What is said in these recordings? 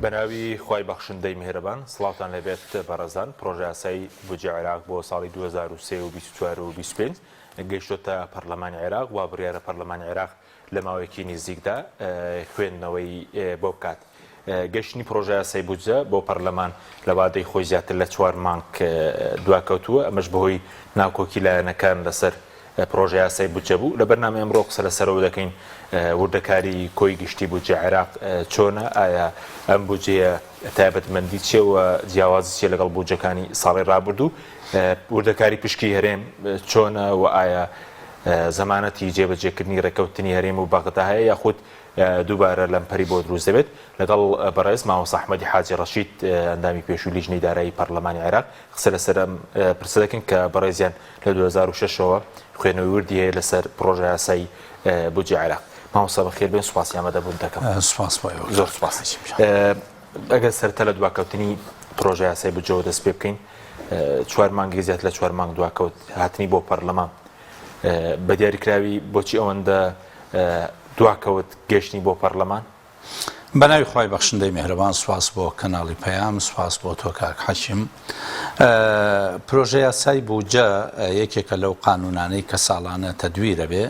بەناوی خوای بەخشندەی میهرەبان سڵاوتان لێبێت بەڕێزان پڕۆژەیاسای بودجەی عێراق بۆ ساڵی 2003 و 24 و 25 گەیشتۆتە پەرلەمانی عێراق و بڕیارە پەرلەمانی عێراق لە ماوەیەکی نزیکدا خوێندنەوەی بۆ بکات. گەشتنی پڕۆژەیاسای بودجە بۆ پەرلەمان لە وادەی خۆی زیاتر لە چوار مانگ دواکەوتووە، ئەمەش بەهۆی ناکۆکی لایەنەکان لەسەر پڕۆژەیاسای بودجە بوو. لە بەرنامەی ئەمڕۆ قسە لەسەرەوە دەکەین وردەکاری کۆی گشتی بودجەی عێراق چۆنە، ئایا ئەم بودجەیە تایبەتمەندی چیە و جیاوازی چیە لەگەڵ بودجەکانی ساڵی ڕابردوو، وردەکاری پشکی هەرێم چۆنە و ئایا زەمانەتی جێبەجێکردنی ڕێککەوتنی هەرێم و بەغدا هەیە یاخود دووبارە لەمپەری بۆ دروست دەبێت. لەگەڵ بەڕێز مامۆستا ئەحمەدی حاجی ڕەشید ئەندامی پێشووی لیژنەی دارایی پەرلەمانی عێراق قسە لەسەر ئەم پرسە دەکەین کە بەڕێزیان لە 2006 ەوە خوێندنەوەی وردی هەیە لەسەر پڕۆژە یاسای بودجەی عێراق. مامۆستا بەخێر بێن، سوپاسی ئامادەبوون دەکەم. سوپاس بۆ ئێوە. زۆر سوپاس. ئەگەر سەرەتا لە دواکەوتنی پڕۆژە یاسای بودجەوە دەست پێ بکەین، چوار مانگی زیاتر لە چوار مانگ دواکەوت هاتنی بۆ پەرلەمان بە دیاریکراوی بۆچی ئەوەندە دواکەوت گەشتنی بۆ پەرلەمان؟ بەناوی خوای بەخشندەی میهرەبان سوپاس بۆ کەناڵی پەیام سوپاس بۆ تۆ کاک حەکیم پرۆژە یاسای بودجە یەکێکە لەو قانونانەی کە ساڵانە تەدویرە بێ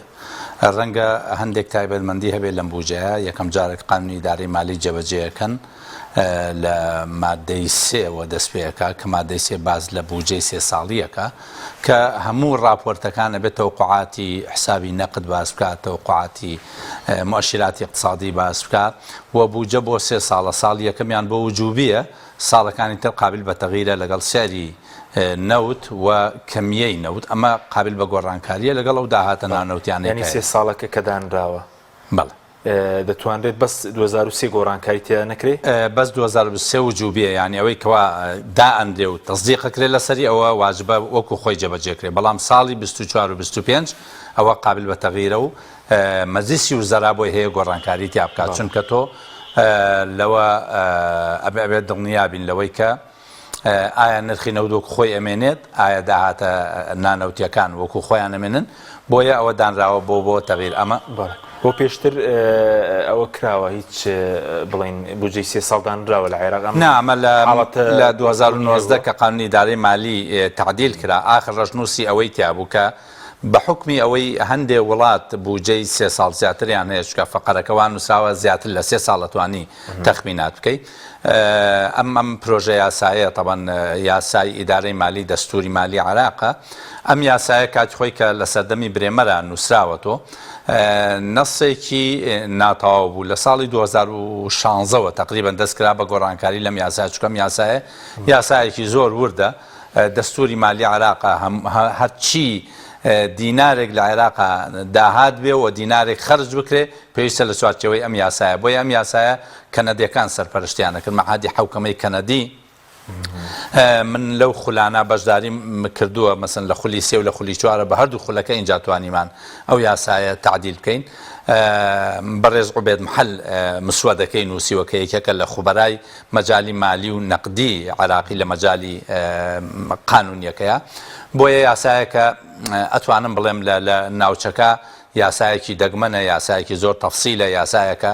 ڕەنگە هەندێک تایبەتمەندی هەبێ لەم بودجەیە یەکەم جارێک قانونی ئیدارەی مالی جێبەجێەکەن لە مادەی سێوە دەست پێ ئەکا کە مادەی سێ باس لە بودجەی سێ ساڵیەکە کە هەموو ڕاپۆرتەکان ئەبێت تەوقعاتی حسابی نەقد باس بکات تەوقعاتی مؤشراتی اقتصادی باس بکات و بودجە بۆ سێ ساڵە ساڵی یەکەمیان بۆ وجوبیە ساڵەکانی تر قابل بە تەغیرە لەگەڵ سعری نەوت و کەمیەی نەوت ئەمە قابل بە گۆڕانکاریە لەگەڵ ئەو داهاتە نانەوتیانەی یانی سێ ساڵەکە کە دانراوە بەڵێ. دەتوانرێت بەس 2003 گۆڕانکاری تێدا نەکرێ؟ بەس 2003 وجوبیە یانی ئەوەی کەوا دائەنرێ و تەسدیق ئەکرێ لەسەری ئەوە واجبە وەکو خۆی جێبەجێ کرێ بەڵام ساڵی 24 و 25 ئەوە قابل بە تەغیرە و مەجلیسی وزەرا بۆی هەیە گۆڕانکاری تیا بکات چونکە تۆ لەوە ئەبێ ئەبێت دڵنیا بین لەوەی کە ئایا نرخی نەوت وەکو خۆی ئەمێنێت، ئایا داهاتە نانەوتیەکان وەکو خۆیان ئەمێنن، بۆیە ئەوە دانراوە بۆ بۆ تەغیر ئەمە. بەڵێ بۆ پێشتر ئەوە کراوە هیچ بڵێین بودجەی سێ ساڵ دانراوە لە عێراق ئەم نا ئەمە لە حاڵەتە لە 2019 بوونی کە قانونی ئیدارەی مالی تەعدیل کرا ئاخر ڕەشنووسی ئەوەی تیا بوو کە بە حوکمی ئەوەی هەندێ وڵات بوجەی سێ ساڵ زیاتریان هەیە چونکە فەقەرەکە وا نووسراوە زیاتر لە سێ ساڵ ئەتوانی تەخمینات بکەی ئەم ئەم پرۆژە یاسایە تەبەن یاسای ئیدارەی مالی دەستوری مالی عراقە ئەم یاسایە کاتی خۆی کە لە سەردەمی برێمەرا نووسراوەتەوە نەسێکی ناتەواو بوو لە ساڵی 2016ەوە تقریبا دەستکرا بە گۆڕانکاری لەم یاسا چکەم یاسایە یاسایەکی زۆر وردە دەستوری مالی عێراقە هەرچی دینارێک لە عێراقا داهات بێ و دینارێک خەرج بکرێ پێویستە لە چوارچێوەی ئەم یاسایە بۆیە ئەم یاسایە کەنەدیەکان سەرپەرشتیان ئەکرد مەعهەدی حەوکەمەی کەنەدی من لەو خولانە بەشداریم کردووە مەسن لە خولی سێ و لە خولی چوارە بە هەردوو خولەکە ئینجا توانیمان ئەو یاسایە تەعدیل بکەین بەڕێز عوبێد محەل مسوەدەکەی نووسیوە کە یەکێکە لە خوبەرای مەجالی مالی و نەقدی عێراقی لە مەجالی قانونیەکەیە بۆیە یاسایەکە ئەتوانم بڵێم لە ناوچەکە یاسایەکی دەگمەنە یاسایەکی زۆر تەفسیلە یاسایەکە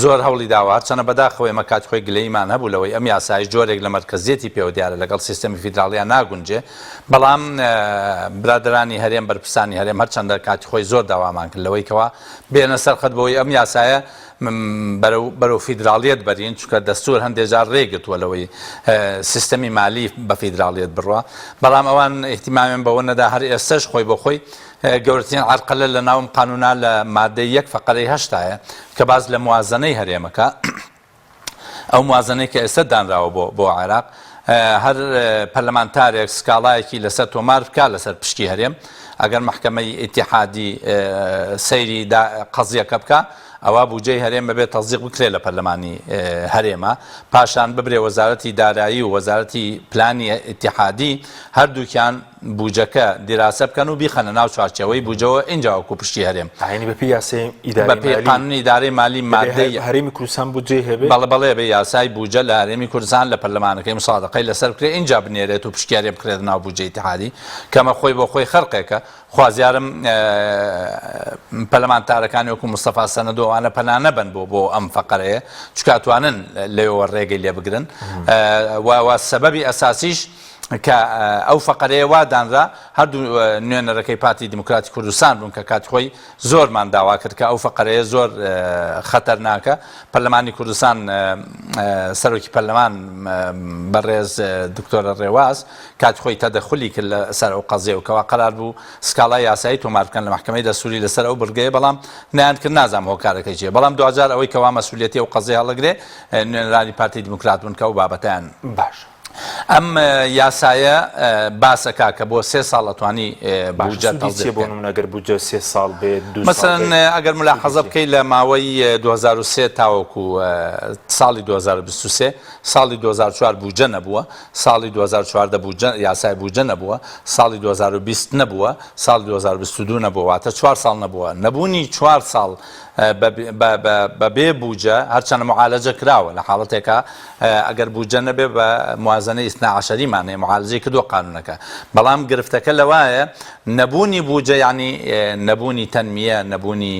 زۆر هەوڵی داوە هەرچەنە بەداخەوە ئێمە کاتی خۆی گلەییمان هەبوو لەوەی ئەم یاسایش جۆرێک لە مەرکەزیەتی پێوە دیارە لەگەڵ سیستەمی فیدراڵیا ناگونجێ بەڵام برادەرانی هەرێم بەرپرسانی هەرێم هەرچەندە کاتی خۆی زۆر داوامان کرد لەوەی کەوا بێنە سەر خەت بۆی ئەم یاسایە بەرەو بەرەو فیدراڵیەت بەرین چونکە دەستور هەندێ جار ڕێی گرتووە لەوەی سیستەمی مالی بە فیدراڵیەت بڕوا بەڵام ئەوان ئیهتیمامیان بەوە نەدا هەر ئێستەش خۆی بۆ خۆی گەورەترین عەرقەلە لە ناوم قانونا لە مادەی یەک فەقەرەی هەشتایە کە باس لە موازنەی هەرێمەکە ئەو موازنەی کە ئێستا دانراوە بۆ بۆ عێراق هەر پەرلەمانتارێک سکاڵایەکی لەسەر تۆمار بکا لەسەر پشکی هەرێم ئەگەر مەحکەمەی ئیتیحادی سەیری قەزیەکە بکا ئەوا بودجەی هەرێم بەبێ تەزیق بکرێت لە پەرلەمانی هەرێمە پاشان ببرێ وەزارەتی دارایی و وەزارەتی پلانی ئیتیحادی هەردووکیان. بوجەکە دیراسە بکەن و بیخەنە ناو چوارچێوەی بوجەوە ئینجا وەکو پشکی هەرێم. یانی بەپێی یاسای ئیدارەی بەپێی مالی قانونی ئیدارەی مالی دەبێ مادەی. هەرێمی کوردستان بودجەی هەبێ؟ بەڵێ بەڵێ بێ یاسای بوجە لە هەرێمی کوردستان لە پەرلەمانەکەی مسادەقەی لەسەر بکرێ ئینجا بنێرێت و پشکی هەرێم بخرێتە ناو بودجەی ئیتیحادی کە ئەمە خۆی بۆ خۆی خەرقێکە خوازیارم پەرلەمانتارەکانی وەکو مستەفا سەنەد و ئەوانە پەنا نەبەن بۆ بۆ ئەم فەقەرەیە چونکە ئەتوانن لەوێوە ڕێگەی لێ بگرن و سەبەبی ئەساسیش کە ئەو فەقەرەیە وا دانرا هەردوو نوێنەرەکەی پارتی دیموکراتی کوردستان بوون کە کاتی خۆی زۆرمان داوا کرد کە ئەو فەقەرەیە زۆر خەتەرناکە پەرلەمانی کوردستان سەرۆکی پەرلەمان بەڕێز دکتۆرە ڕێواز کاتی خۆی تەدەخولی کرد لە سەر ئەو قەزیە و کەوا قەرار بوو سکاڵای یاسایی تۆمار بکەن لە مەحکەمەی دەستوری لەسەر ئەو بڕگەیە بەڵام نەیان کرد نازانم هۆکارەکەی چیە بەڵام دواجار ئەوەی کەوا مەسئولیەتی ئەو قەزیە هەڵەگرێ نوێنەرانی پارتی دیموکرات بوون کە ئەو بابەتەیان باشە. ئەم یاسایە باس ئەکا کە بۆ سێ ساڵ ئەتوانی باشە بودجە سوودی تەسدیق چیە بۆ بکەن. نمونە گەر بودجە سێ ساڵ بێت دوو ساڵ مەسەلەن بێت ئەگەر سوودی ملاحەزە چیە؟ بکەی لە ماوەی 2003 تاوەکو ساڵی 2023 ساڵی 2004 بودجە نەبووە ساڵی 2014 بودجە یاسای بودجە نەبووە، ساڵی 2020 نەبووە، ساڵی 2022 نەبووە، واتە چوار ساڵ نەبووە. نەبوونی چوار ساڵ بە بێ بودجە، هەرچەندە معالەجە کراوە لە حاڵەتێکا ئەگەر بودجە نەبێ بە موازنەی ئیسنا عەشەریمان هەیە معالەجەی کردووە قانوونەکە، بەڵام گرفتەکە لەوایە نەبوونی بودجە یانی نەبوونی تەنمیە، نەبوونی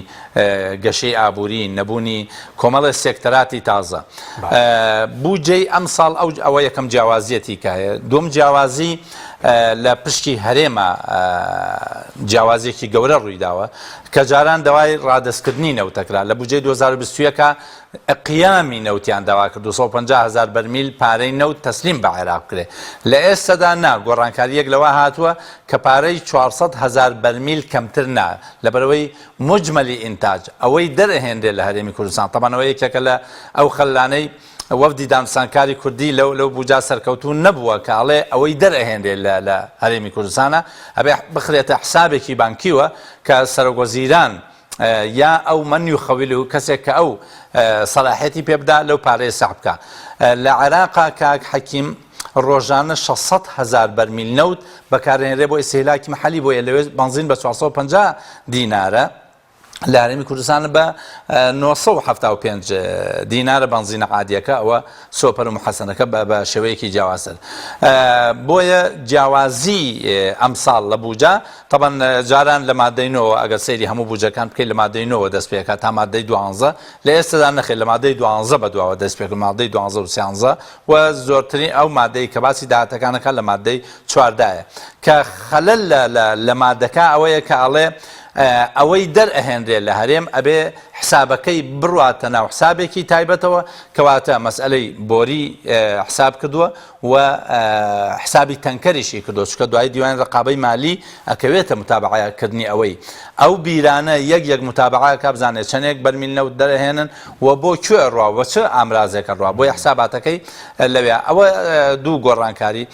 گەشەی ئابووری، نەبوونی کۆمەڵێ سێکتەراتی تازە. بودجەی ئەمساڵ ئەو ئەوە یەکەم جیاوازیەتی کە هەیە. دووەم جیاوازی لە پشکی هەرێمە جیاوازیەکی گەورە ڕوویداوە کە جاران داوای ڕادەستکردنی نەوتەکرا لە بودجەی 2021 قیامی نەوتیان داوا کرد 250 هەزار بەرمیل پارەی نەوت تەسلیم بە عێراق بکرێ. لە ئێستەدا نا، گۆڕانکارییەک لەوە هاتووە کە پارەی 400 هەزار بەرمیل کەمتر نا، لەبەرئەوەی موجمەلی ئینتاج، ئەوەی دەرئەهێنرێ لە هەرێمی کوردستان، تەبعەن ئەوە یەکێکە لە ئەو خەللانەی وەفدی دانوستانکاری کوردی لەو لەو بوجا سەرکەوتوو نەبووە کە ئەڵێ ئەوەی دەرئەهێنرێ لە لە هەرێمی کوردستانە ئەبێ بخرێتە حسابێکی بانکیوە کە سەرۆکوەزیران یا ئەو من یخوله کەسێک کە ئەو سەلاحیەتی پێ بدا لەو پارەیە سەحب بکا. لە عێراقا کاک حەکیم ڕۆژانە 600 هەزار بەرمیل نەوت بەکارهێنرێ بۆ ئیستیهلاکی محەلی بۆیە لەوێ بەنزین بە 450 دینارە لە هەرێمی کوردستان بە 975 دینارە بەنزینە عادیەکە ئەوە سۆپەر و محەسەنەکە بە شێوەیەکی جیاوازتر بۆیە جیاوازی ئەمساڵ لە بوجا تەبەن جاران لە مادەی نۆوە ئەگەر سەیری هەموو بوجەکان بکەیت لە مادەی نۆوە دەست پێکات تا مادەی دوانزە لە ئێستادا نەخێر لە مادەی دوانزە بە دواوە دەست پێکرد مادەی دوانزە و سیانزە و زۆرترین ئەو مادەی کە باسی داهاتەکانەکە لە مادەی چواردایە کە خەلەل لە لە لە مادەکە ئەوەیە کە ئەڵێ ئەوەی دەرئەهێنرێ لە هەرێم ئەبێ حسابەکەی بڕواتە ناو حسابێکی تایبەتەوە کەواتە مەسئەلەی بۆری حساب کردووە و حسابی تەنکەریشی کردووە چونکە دوایی دیوانی ڕقابەی مالی ئەکەوێتە متابعە کردنی ئەوەی ئەو بیرانە یەک یەک متابعە کا بزانێت چەندێک بەرمیل نەوت دەرەهێنن و بۆ کوێ ئەڕوا و چ ئامرازێک ئەڕوا بۆیە حساباتەکەی لەوێ ئەوە دوو گۆڕانکاری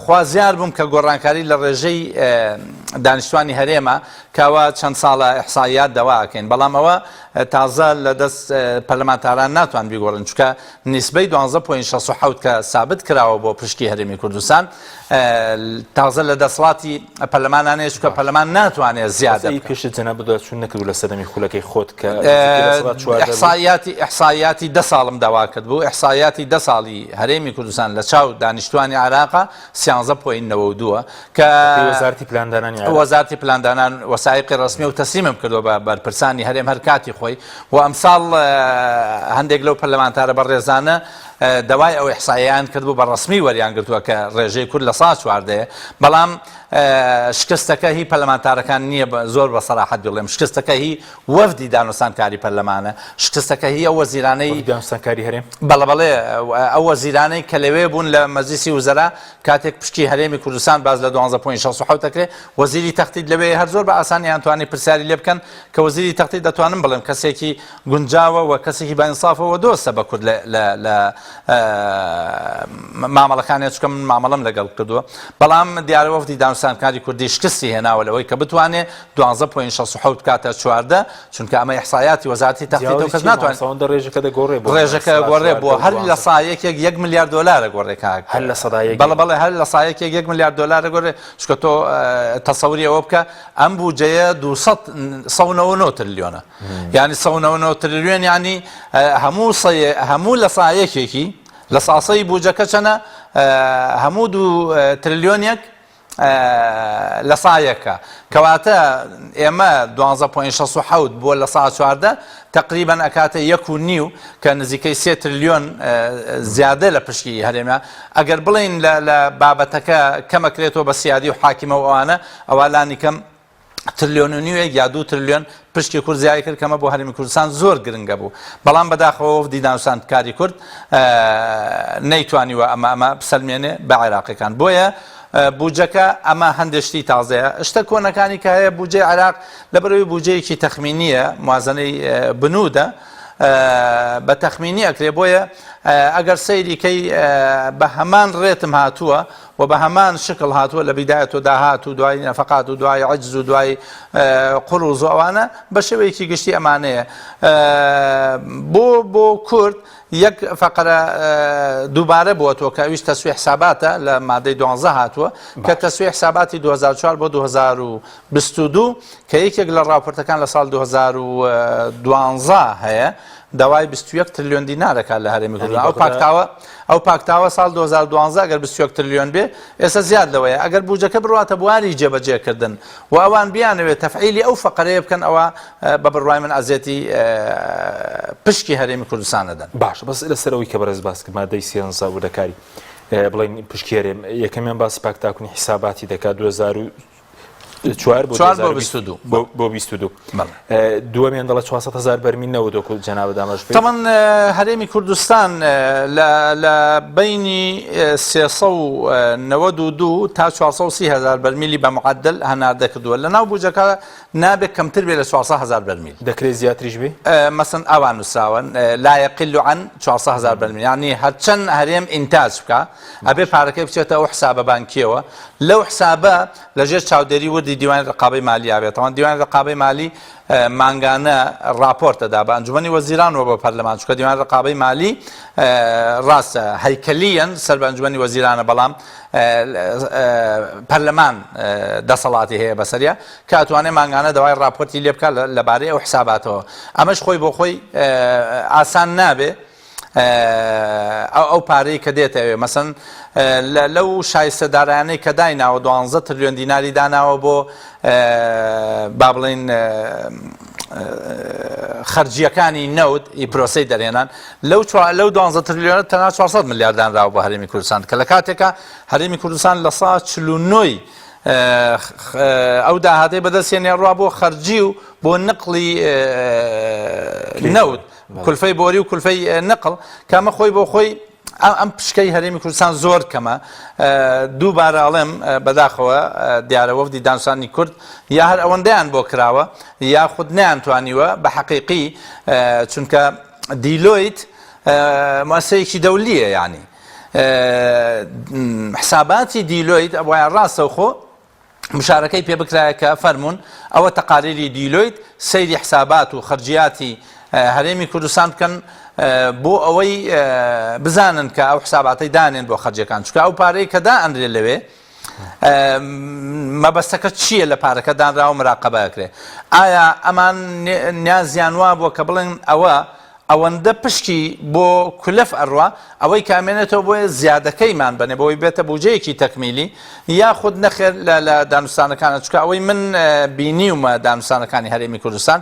خوازیار بووم کە گۆڕانکاری لە ڕێژەی دانیشتوانی هەرێمە کەوا چەند ساڵە ئیحسائیات دەوا ئەکەین بەڵام ئەوە تازە لە دەست پەرلەمانتاران ناتوان بیگۆڕن چونکە نیسبەی دوانزە point 67 کە سابت کراوە بۆ پشکی هەرێمی کوردستان تازە لە دەسەڵاتی پەرلەمانانەیە چونکە پەرلەمان ناتوانێت زیادە بکات. پێشتر جەنابت دواچوون نەکردوو لە سەردەمی خولەکەی خۆت کە ئیحسائیاتی ئیحسائیاتی دە ساڵم داوا کرد بوو ئیحسائیاتی دە ساڵی هەرێمی کوردستان لە چاو دانیشتوانی عێراقا سیانزە point 92 کە بەپێی وەزارەتی پلاندانانی عێراق. وەزارەتی پلاندانان وەسائیقی ڕەسمی و تەسلیمم کردووە بە بەرپرسانی هەرێم هەر کاتی خۆی و ئەمساڵ هەندێک لەو پەرلەمانتارە بەڕێزانە داوای ئەو ئیحسائیەیان کردبوو بە ڕەسمی وەریان گرتووە کە ڕێژەی کورد لە سا چواردەیە بەڵام شکستەکە هی پەرلەمانتارەکان نییە زۆر بە سەراحەت بڵێم شکستەکە هی وەفدی دانوستانکاری پەرلەمانە، شکستەکە هی ئەو وەزیرانەی. وەفدی دانوستانکاری هەرێم؟ بەڵێ بەڵێ، ئەو وەزیرانەی کە لەوێ بوون لە مەجلیسی وزەرا، کاتێک پشکی هەرێمی کوردستان باس لە دوانزە point 67 دەکرێ، وەزیری تەختیت لەوێیە، هەر زۆر بە ئاسانی ئەیانتوانی پرسیاری لێ بکەن، کە وەزیری تەختیت دەتوانم بڵێم کەسێکی گونجاوە و کەسێکی بە ئینسافە و دۆستە بە کورد لە لە لە. مامەڵەکانیان چونکە من مامەڵەم لەگەڵ کردووە بەڵام دیارە وەفدی دانوستانکاری کوردی شکستی هێناوە لەوەی کە بتوانێ 12.67 بکاتە 14 چونکە ئەمە ئیحسایاتی وەزارەتی تەخطیتە و کەس ناتوانێت ئەوەندە ڕێژەکە دەگۆڕێ بۆ ڕێژەکە گۆڕێ بۆ هەر لە سا یەکێک یەک ملیار دۆلارە گۆڕێ کاک هەر لە سەدا یەک بەڵێ بەڵێ هەر لە سا یەکێک یەک ملیار دۆلارە گۆڕێ چونکە تۆ تەسەوری ئەوە بکە ئەم بودجەیە 299 ترلیۆنە یعنی 199 ترلیۆن یعنی هەموو هەموو لە سا یەکێکی لە ساسەی بودجەکە چەنە هەموو دوو ترلیۆنێک لە سا یەکە کەواتە ئێمە 12.67 بۆ لە سا 14 تقریبا ئەکاتە یەک و نیو کە نزیکەی سێ ترلیۆن زیادە لە پشکی هەرێمە ئەگەر بڵین لە بابەتەکە کەمەکرێتەوە بە سیادی و حاکیمە و ئەوانە ئەوا لانی کەم ترلیۆن و نیوێک یا دوو ترلیۆن پشکی کورد زیای کرد کەمە بۆ هەرێمی کوردستان زۆر گرنگە بوو بەڵام بەداخەوە وەفدی دانوستاندکاری کورد نەیتوانیوە ئەمە ئەمە بسەلمێنێ بە عێراقیەکان بۆیە بودجەکە ئەمە هەندێک شتی تازەیە شتە کۆنەکانی کە هەیە بودجەی عێراق لەبەرەوەی بودجەیەکی تەخمینیە موازنەی بنوودە بە تەخمینی ئەکرێ بۆیە ئەگەر سەیری کەی بە هەمان ڕێتم هاتووە و بە هەمان شکڵ هاتووە لە بیدایەت و داهات و دوای نەفەقات و دوای عجز و دوای قروز و ئەوانە بە شێوەیەکی گشتی ئەمانەیە بۆ بۆ کورد یەک فەقرە دووبارە بووەتەوە کە ئەویش تەسوی حساباتە لە مادەی دوانزە هاتووە کە تەسوی حساباتی 2004 بۆ 2022 کە یەکێک لە ڕاپۆرتەکان لە ساڵ 2012 هەیە داوای 21 ترلیۆن دینارەکە لە هەرێمی کوردستان ئەو پاکتاوە ئەو پاکتاوە ساڵ 2012 ئەگەر 21 ترلیۆن بێ ئێستا زیاد لەوەیە ئەگەر بودجەکە بڕواتە بواری جێبەجێکردن و ئەوان بیانەوێت تەفعیلی ئەو فەقەرەیە بکەن ئەوە بە بڕوای من ئەزیەتی پشکی هەرێمی کوردستان ئەدەن. باشە بەس لەسەر ئەوەی کە بەڕێز باس کرد مادەی سێنزە وردەکاری بڵێین پشکی هەرێم یەکەمیان باسی پاکتاکردنی حیساباتی دەکات 2004 بۆ 2022 بۆ 22 دووەمیان دەڵێ 400 هەزار بەرمیل نەوت وەکو جەنابت ئاماژە پێ تەمەن هەرێمی کوردستان لە بەینی 392 تا 430 هەزار بەرمیلی بە معدل هەناردە کردووە لەناو بودجەکە نابێت کەمتر بێت لە 400 هەزار بەرمیل. دەکرێت زیاتریش بێ؟ مەسەن ئاوا نووسراوە لا يقل عن 400 هەزار بەرمیل یعنی هەرچەند هەرێم ئینتاج بکا ئەبێ پارەکەی بچێتە ئەو حسابە بانکیەوە لەو حسابە لەژێر چاودێری وردی دیوانی ڕقابەی مالی ئابێت تەوان دیوانی ڕقابەی مالی مانگانە ڕاپۆرت دەدا بە ئەنجومەنی وەزیران و بە پەرلەمان چونکە دیوانی ڕقابەی مالی ڕاستە هەیکەلیەن سەر بە ئەنجومەنی وەزیرانە بەڵام پەرلەمان دەسەڵاتی هەیە بەسەریا کە ئەتوانێ مانگانە داوای ڕاپۆرتی لێ بکات لەبارەی ئەو حساباتەوە ئەمەش خۆی بۆ خۆی ئاسان نابێ ئەو پارەی کە دێتە ئەوێ مەسەن لەو شایستە دارایانەی کە دایناوە دوانزە ترلیۆن دیناری داناوە بۆ با بڵین خەرجیەکانی نەوت ئی پرۆسەی دەرهێنان لەو لەو دوانزە ترلیۆنە تەنها 400 ملیار دانراوە بۆ هەرێمی کوردستان کە لە کاتێکا هەرێمی کوردستان لە سا 49 ئەو داهاتەی بەدەستێنێ ڕوا بۆ خەرجی و بۆ نقلی نەوت کولفەی بۆری و کولفەی نقل کە ئەمە خۆی بۆ خۆی ئەم پشکەی هەرێمی کوردستان زۆر کەمە دووبارە ئەڵێم بەداخەوە دیارە وەفدی دانوسانی کورد یا هەر ئەوەندەیان بۆ کراوە یاخود نەیانتوانیوە بە حەقیقی چونکە دیلۆیت موسەیەکی دەولیە ینی حساباتی دیلۆیت ئەوایە ڕاستەوخۆ مشارەکەی پێ بکرایە کە فەرموون ئەوە تەقاریری دیلۆیت سەیری حسابات و خەرجیاتی هەرێمی کوردستان بکەن بۆ ئەوەی بزانن کە ئەو حساباتەی دانێن بۆ خەرجەکان چونکە ئەو پارەی کە دائەنرێ لەوێ مەبەستەکە چییە لە پارەکە دانراوە مراقەبە ئەکرێ ئایا ئەمان نیازیان وا بووە کە بڵێن ئەوە ئەوەندە پشکی بۆ کولەف ئەڕوا ئەوەی کە ئەمێنێتەوە بۆیە زیادەکەیمان بەنێ بۆی بێتە بوجەیەکی تەکمیلی یاخود نەخێر لە لە دانوستانەکانە چونکە ئەوەی من بینیومە دانوستانەکانی هەرێمی کوردستان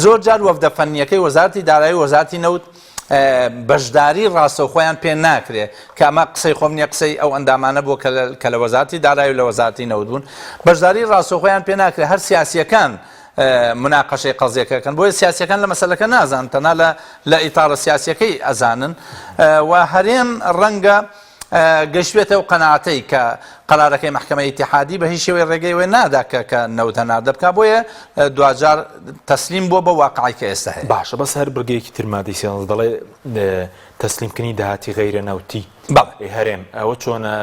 زۆر جار وەفدە فەنیەکەی وەزارەتی دارایی و وەزارەتی نەوت بەشداری ڕاستەوخۆیان پێ ناکرێ کە ئەمە قسەی خۆم نییە قسەی ئەو ئەندامانە بووە کە لە وەزارەتی دارایی و لە وەزارەتی نەوت بوون بەشداری ڕاستەوخۆیان پێ ناکرێ هەر سیاسیەکان مناقەشەی قەزیەکە کەن بۆیە سیاسیەکان لە مەسەلەکە نازان تەنها لە لە ئیتاڕە سیاسیەکەی ئەزانن و هەرێم ڕەنگە گەشتبێتە ئەو قەناعەتەی کە قەرارەکەی مەحکەمەی ئیتیحادی بە هیچ شێوەی ڕێگەی وێ نادا کە کە نەوت هەناردە بکا بۆیە دواجار تەسلیم بووە بەو واقعەی کە ئێستا هەیە. باشە بەس هەر بڕگەیەکی تر مادەی 13 دەڵێ تەسلیمکردنی داهاتی غەیرە نەوتی بەڵێ. هەرێم ئەوە چۆنە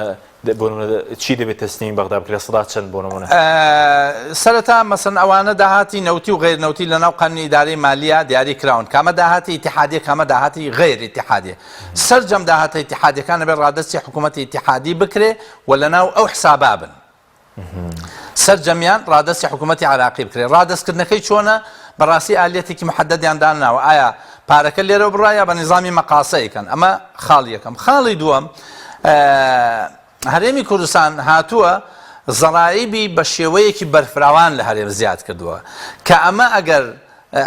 بۆ نمونە چی دەبێت تەسلیمی بەغدا بکرێت سەدا چەند بۆ نمونە؟ سەرەتا مەسەن ئەوانە داهاتی نەوتی و غەیر نەوتی لەناو قانونی ئیدارەی مالیە دیاری کراون کامە داهاتی ئیتیحادیە کامە داهاتی غەیر ئیتیحادیە سەرجەم داهاتە ئیتیحادیەکان ئەبێت ڕادەستی حکوومەتی ئیتیحادی بکرێ و لەناو ئەو حسابا بن سەرجەمیان ڕادەستی حکوومەتی عراقی بکرێت ڕادەستکردنەکەی چۆنە بەڕاستی ئالیەتێکی محددیان داناوە ئایا پارەکە لێرە بڕا یا بە نیزامی مەقاسەیەکەن ئەمە خاڵی یەکەم خاڵی دووەم هەرێمی کوردستان هاتووە زەڕایبی بە شێوەیەکی بەرفراوان لە هەرێم زیاد کردووە کە ئەمە ئەگەر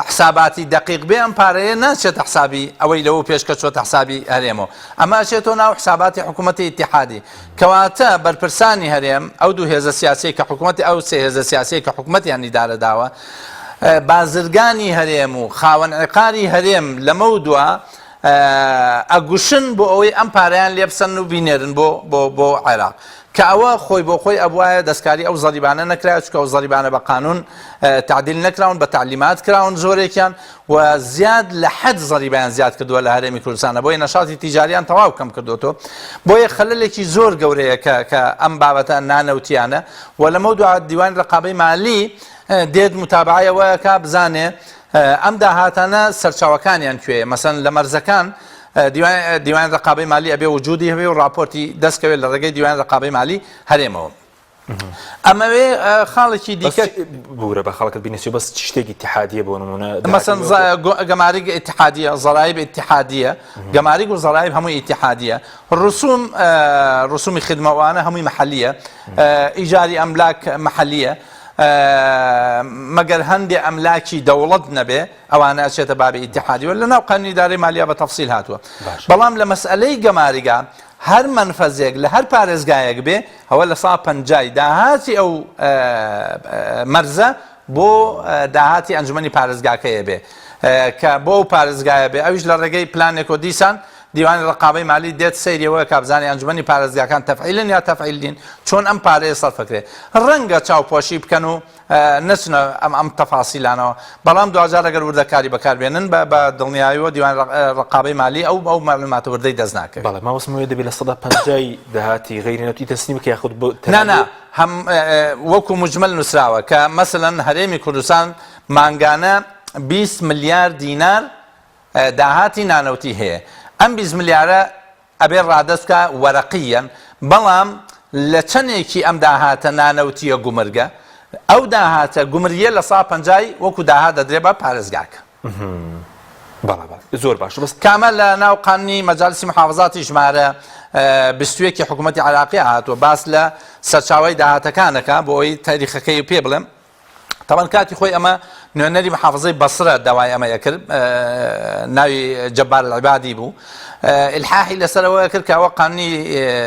حساباتی دەقیق بێ ئەم پارەیە ناچێتە حسابی ئەوەی لەوە پێش کە چۆتە حسابی هەرێمەوە ئەمە ئەچێتەوە ناو حساباتی حکوومەتی ئیتیحادی کەواتە بەرپرسانی هەرێم ئەو دوو هێزە سیاسیەی کە حکوومەتی ئەو سێ هێزە سیاسیەی کە حکوومەتیان ئیدارە داوە بازرگانی هەرێم و خاوەن عقاری هەرێم لەمەو دوا ئەگوشن بۆ ئەوەی ئەم پارەیان لێ بسەن و بینێرن بۆ بۆ بۆ عێراق کە ئەوە خۆی بۆ خۆی ئەبوایە دەستکاری ئەو زەریبانە نەکرایە چونکە ئەو زەریبانە بە قانون تعدیل نەکراون بە تعلیمات کراون زۆرێکیان و زیاد لە حەد زەریبیان زیاد کردووە لە هەرێمی کوردستانە بۆیە نەشاتی تیجاریان تەواو کەم کردوەوە بۆیە خەلەلێکی زۆر گەورەیە کە کە ئەم بابەتە نانەوتیانە و لەمە دوا دیوان ڕقابەی مالی دێت متابعەوە کا بزانێ ئەم داهاتانە سەرچاوەکانیان کوێیە مەسەن لە مەرزەکان دیوان ڕقابەی مالی ئەبێ وجودی هەبێ و ڕاپۆرتی دەستکەوێت لە ڕێگەی دیوان ڕقابەی مالی هەرێمەوە ئەمەوێ خاڵێکی دیکە بورە بە خەڵکت بینەسی بەس چ شتێکی اتحادیە بۆ نمونە مەسەن گەماریگ اتحادیە زەرایب اتحادیە گەماریگ و زەرایب هەمووی اتحادیە رسوم رسومی خدمەوانە هەمووی محلیە ئیجاری ئەملاک محلیە مەگەر هەندێ ئەملاکی دەوڵەت نەبێ ئەوانە ئەچێتە بابی ئیتیحادی و لەناو قانونی ئیدارەی مالیا بە تەفسیل هاتووە بەڵام لە مەسئلەی گەماریگا هەر مەنفەزێک لە هەر پارێزگایەک بێ ئەوە لە سا پەنجای داهاتی ئەو مەرزە بۆ داهاتی ئەنجومەنی پارێزگاکەیە بێ کە بۆ ئەو پارێزگایە بێ ئەویش لە ڕێگەی پلانێک و دیسان دیوانی ڕقابەی مالی دێت سەیری ئەوە کا بزانێ ئەنجومەنی پارێزگاکان تەفعیلن یا تەفعیل نین چۆن ئەم پارەیە سەرفەکرێ ڕەنگە چاوپۆشی بکەن و نەچنە ئەم ئەم تەفاسیلانەوە بەڵام دواجار ئەگەر وردەکاری بەکاربێنن بە بە دڵنیاییەوە دیوان ڕقابەی مالی ئەو ئەو مەعلوماتە وردەی دەست ناکەوێت. بەڵێ مامۆستا مەوێ دەبێ 50%ی داهاتی غەیری نەوتی تەسلیم بکە یاخود بۆ نا نا هەم وەکو مجمل نووسراوە کە مەسەلەن هەرێمی کوردستان مانگانە 20 ملیار دینار داهاتی نانەوتی هەیە ئەم 20 ملیارە ئەبێ ڕادەست بکا وەرەقییەن، بەڵام لە چەنێکی ئەم داهاتە نانەوتییە گومرگە؟ ئەو داهاتە گومرگییە لە سا پەنجای وەکو داهات دەدرێ بە پارێزگاکە. بەڵێ بەڵێ زۆر باشە بەس. کە ئەمە لە ناو قانونی مەجالسی محافزاتی ژمارە 21 ی حکوومەتی عێراقی هاتووە باس لە سەرچاوەی داهاتەکان ئەکا بۆ ئەوەی تاریخەکەی پێ بڵێم. تەبعەن کاتی خۆی ئەمە نوێنەری محافظەی بەسرە داوای ئەمە ئەکرد ناوی جەبار العبادی بوو ئیلحاحی لەسەرەوە کرد کە ئەوە قانونی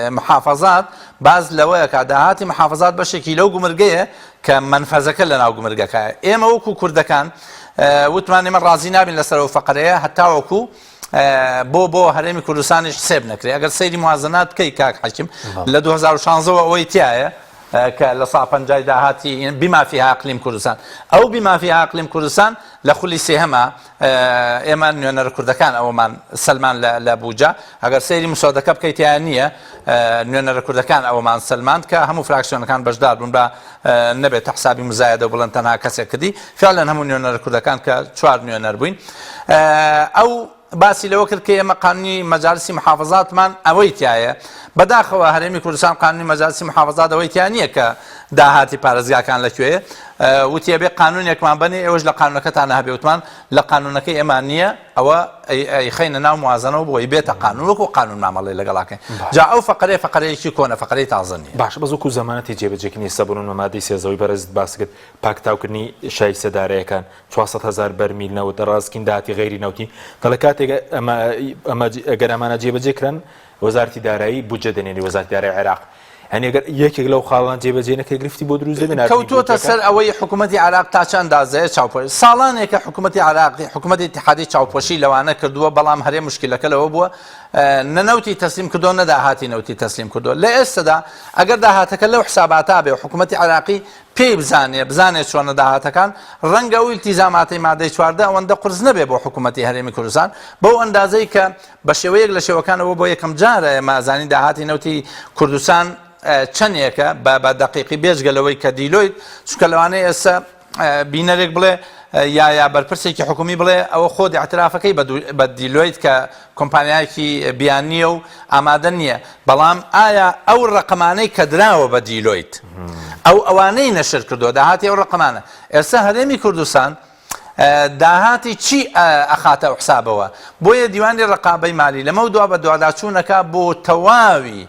محافظات باز لەوەیە کە داهاتی محافظات بەشێکی لەو گومرگەیە کە منفەزەکە لە ناو گومرگەکە ئێمە وەکو کوردەکان وتمان ئێمە ڕازی نابین لەسەرەوە فەقەرەیە هەتاوەکو بۆ بۆ هەرێمی کوردستانیش حسێب نەکرێ ئەگەر سەیری موازنات بکەی کاک حەکیم لە 2016 ئەوەی تایە کە لە سا پەنجای داهاتی بما فیها اقلیم کوردستان ئەو بما فیها اقلیم کوردستان لە خولی سێهەما ئێمە نوێنەرە کوردەکان ئەوەمان سەلمان لە بوجە ئەگەر سەیری مسۆدەکە بکەیت تیان نییە نوێنەرە کوردەکان ئەوەمان سەلماند کە هەموو فراکسیۆنەکان بەشدار بوون بە نەبێت حسابی مزایدە و بڵێن تەنها کەسێک کردی فعلا هەموو نوێنەرە کوردەکان کە چوار نوێنەر بووین ئەو باسی لەوە کرد کە ئێمە قانونی مەجالسی محافەزاتمان ئەوەی تیایە، بەداخەوە هەرێمی کوردستان قانونی مەجالسی محافەزات ئەوەی تیا نییە کە داهاتی پارێزگاکان لە کوێیە، وتی ئەبێ قانونێکمان بەنێ ئێوەش لە قانونەکەتانە هەبێ، وتمان لە قانونەکەی ئێمە نییە ئەوە ئەیخەینە ناو موازنەوە بۆی بێتە قانون وەکو قانون مامەڵەی لەگەڵا کەین، جا ئەو فەقەرەیە فەقەرەیەکی کۆنە فەقەرەی تازە نییە. باشە بەس وەکو زەمانەتی جێبەجێکردنی ئێستا بۆ نمونە مادەی سێزەوەی بەڕێزت باست کرد پاکتاوکردنی شایستە دارایەکان 400 هەزار بەرمیل نەوت ڕاستکین داهاتی غەیری نەوتی دەڵێ کاتێک ئەمە ئەگەر ئەمانە جێبەجێ کران وەزارەتی دارایی بودجە دەنێری وەزارەتی دارایی عێراق. یانی ئەگەر یەکێک لەو خاڵان جێبەجێ نەکرێت گرفتی بۆ دروست دەبێت ناردنی کەوتووەتە بودجەکە؟ سەر ئەوەی حکوومەتی عێراق تا چ ئەندازەیە چاوپۆش ساڵانێکە حکوومەتی عێراقی حکوومەتی ئیتیحادی چاوپۆشی لەوانە کردووە بەڵام هەرێم مشکلەکە لەوە بووە نە نەوتی تەسلیم کردووە نە داهاتی نەوتی تەسلیم کردووە لە ئێستەدا ئەگەر داهاتەکە لەو حساباتا بێ و حکوومەتی عێراقی پێی بزانێ بزانێ چۆنە داهاتەکان ڕەنگە ئەو ئیلتیزاماتەی مادەی 14 ئەوەندە قورس نەبێ بۆ حکوومەتی هەرێمی کوردستان بەو ئەندازەی کە بە شێوەیەک لە شێوەکانەوە بۆ یەکەم جارە ئێمە ئەزانین داهاتی نەوتی کوردستان چەندێکە بە بە دەقیقی بێجگە لەوەی کە دیلۆیت چونکە لەوانەیە ئێستا بینەرێک بڵێ یا یا بەرپرسێکی حکومی بڵێ ئەوە خۆت اعترافەکەی بە دیلۆیت کە کۆمپانیایەکی بیانییە و ئامادە نییە بەڵام ئایا ئەو ڕقمانەی کە دراوە بە دیلۆیت ئەو ئەوانەی نەشر کردووە داهاتی ئەو ڕقمانە ئێستا هەرێمی کوردستان داهاتی چی ئەخاتە ئەو حسابەوە؟ بۆیە دیوانی ڕەقابەی مالی لەمەودوا بەدواداچوون ئەکا بۆ تەواوی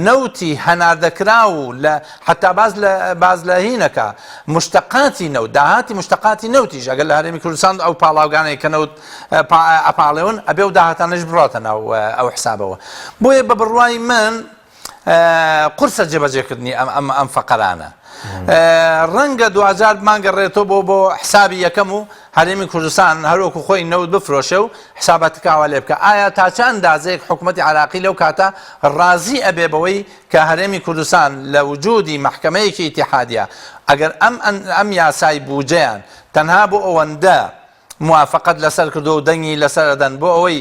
نەوتی هەناردەکراو و لە حەتا باس لە باس لە هین ئەکا مشتەقاتی نەوت داهاتی مشتەقاتی نەوتیش ئەگەر لە هەرێمی کوردستان ئەو پاڵاوگانەی کە نەوت ئەپاڵێون ئەبێ ئەو داهاتانەش بڕاتە ناو ئەو حسابەوە بۆیە بە بڕوای من قورسە جێبەجێکردنی ئەم ئەم ئەم فەقەرانە ڕەنگە دواجار بمانگەڕێتەوە بۆ بۆ حسابی یەکەم و هەرێمی کوردستان هەروەکو خۆی نەوت بفرۆشێ و حساباتکاوە لێ بکە ئایا تا چ ئەندازەیەک حکوومەتی عراقی لەو کاتە ڕازی ئەبێ بەوەی کە هەرێمی کوردستان لە وجودی مەحکەمەیەکی ئیتیحادیە ئەگەر ئەم ئەم یاسای بوجەیان تەنها بۆ ئەوەندە موافەقەت لەسەر کردووە و دەنگی لەسەر ئەدەن بۆ ئەوەی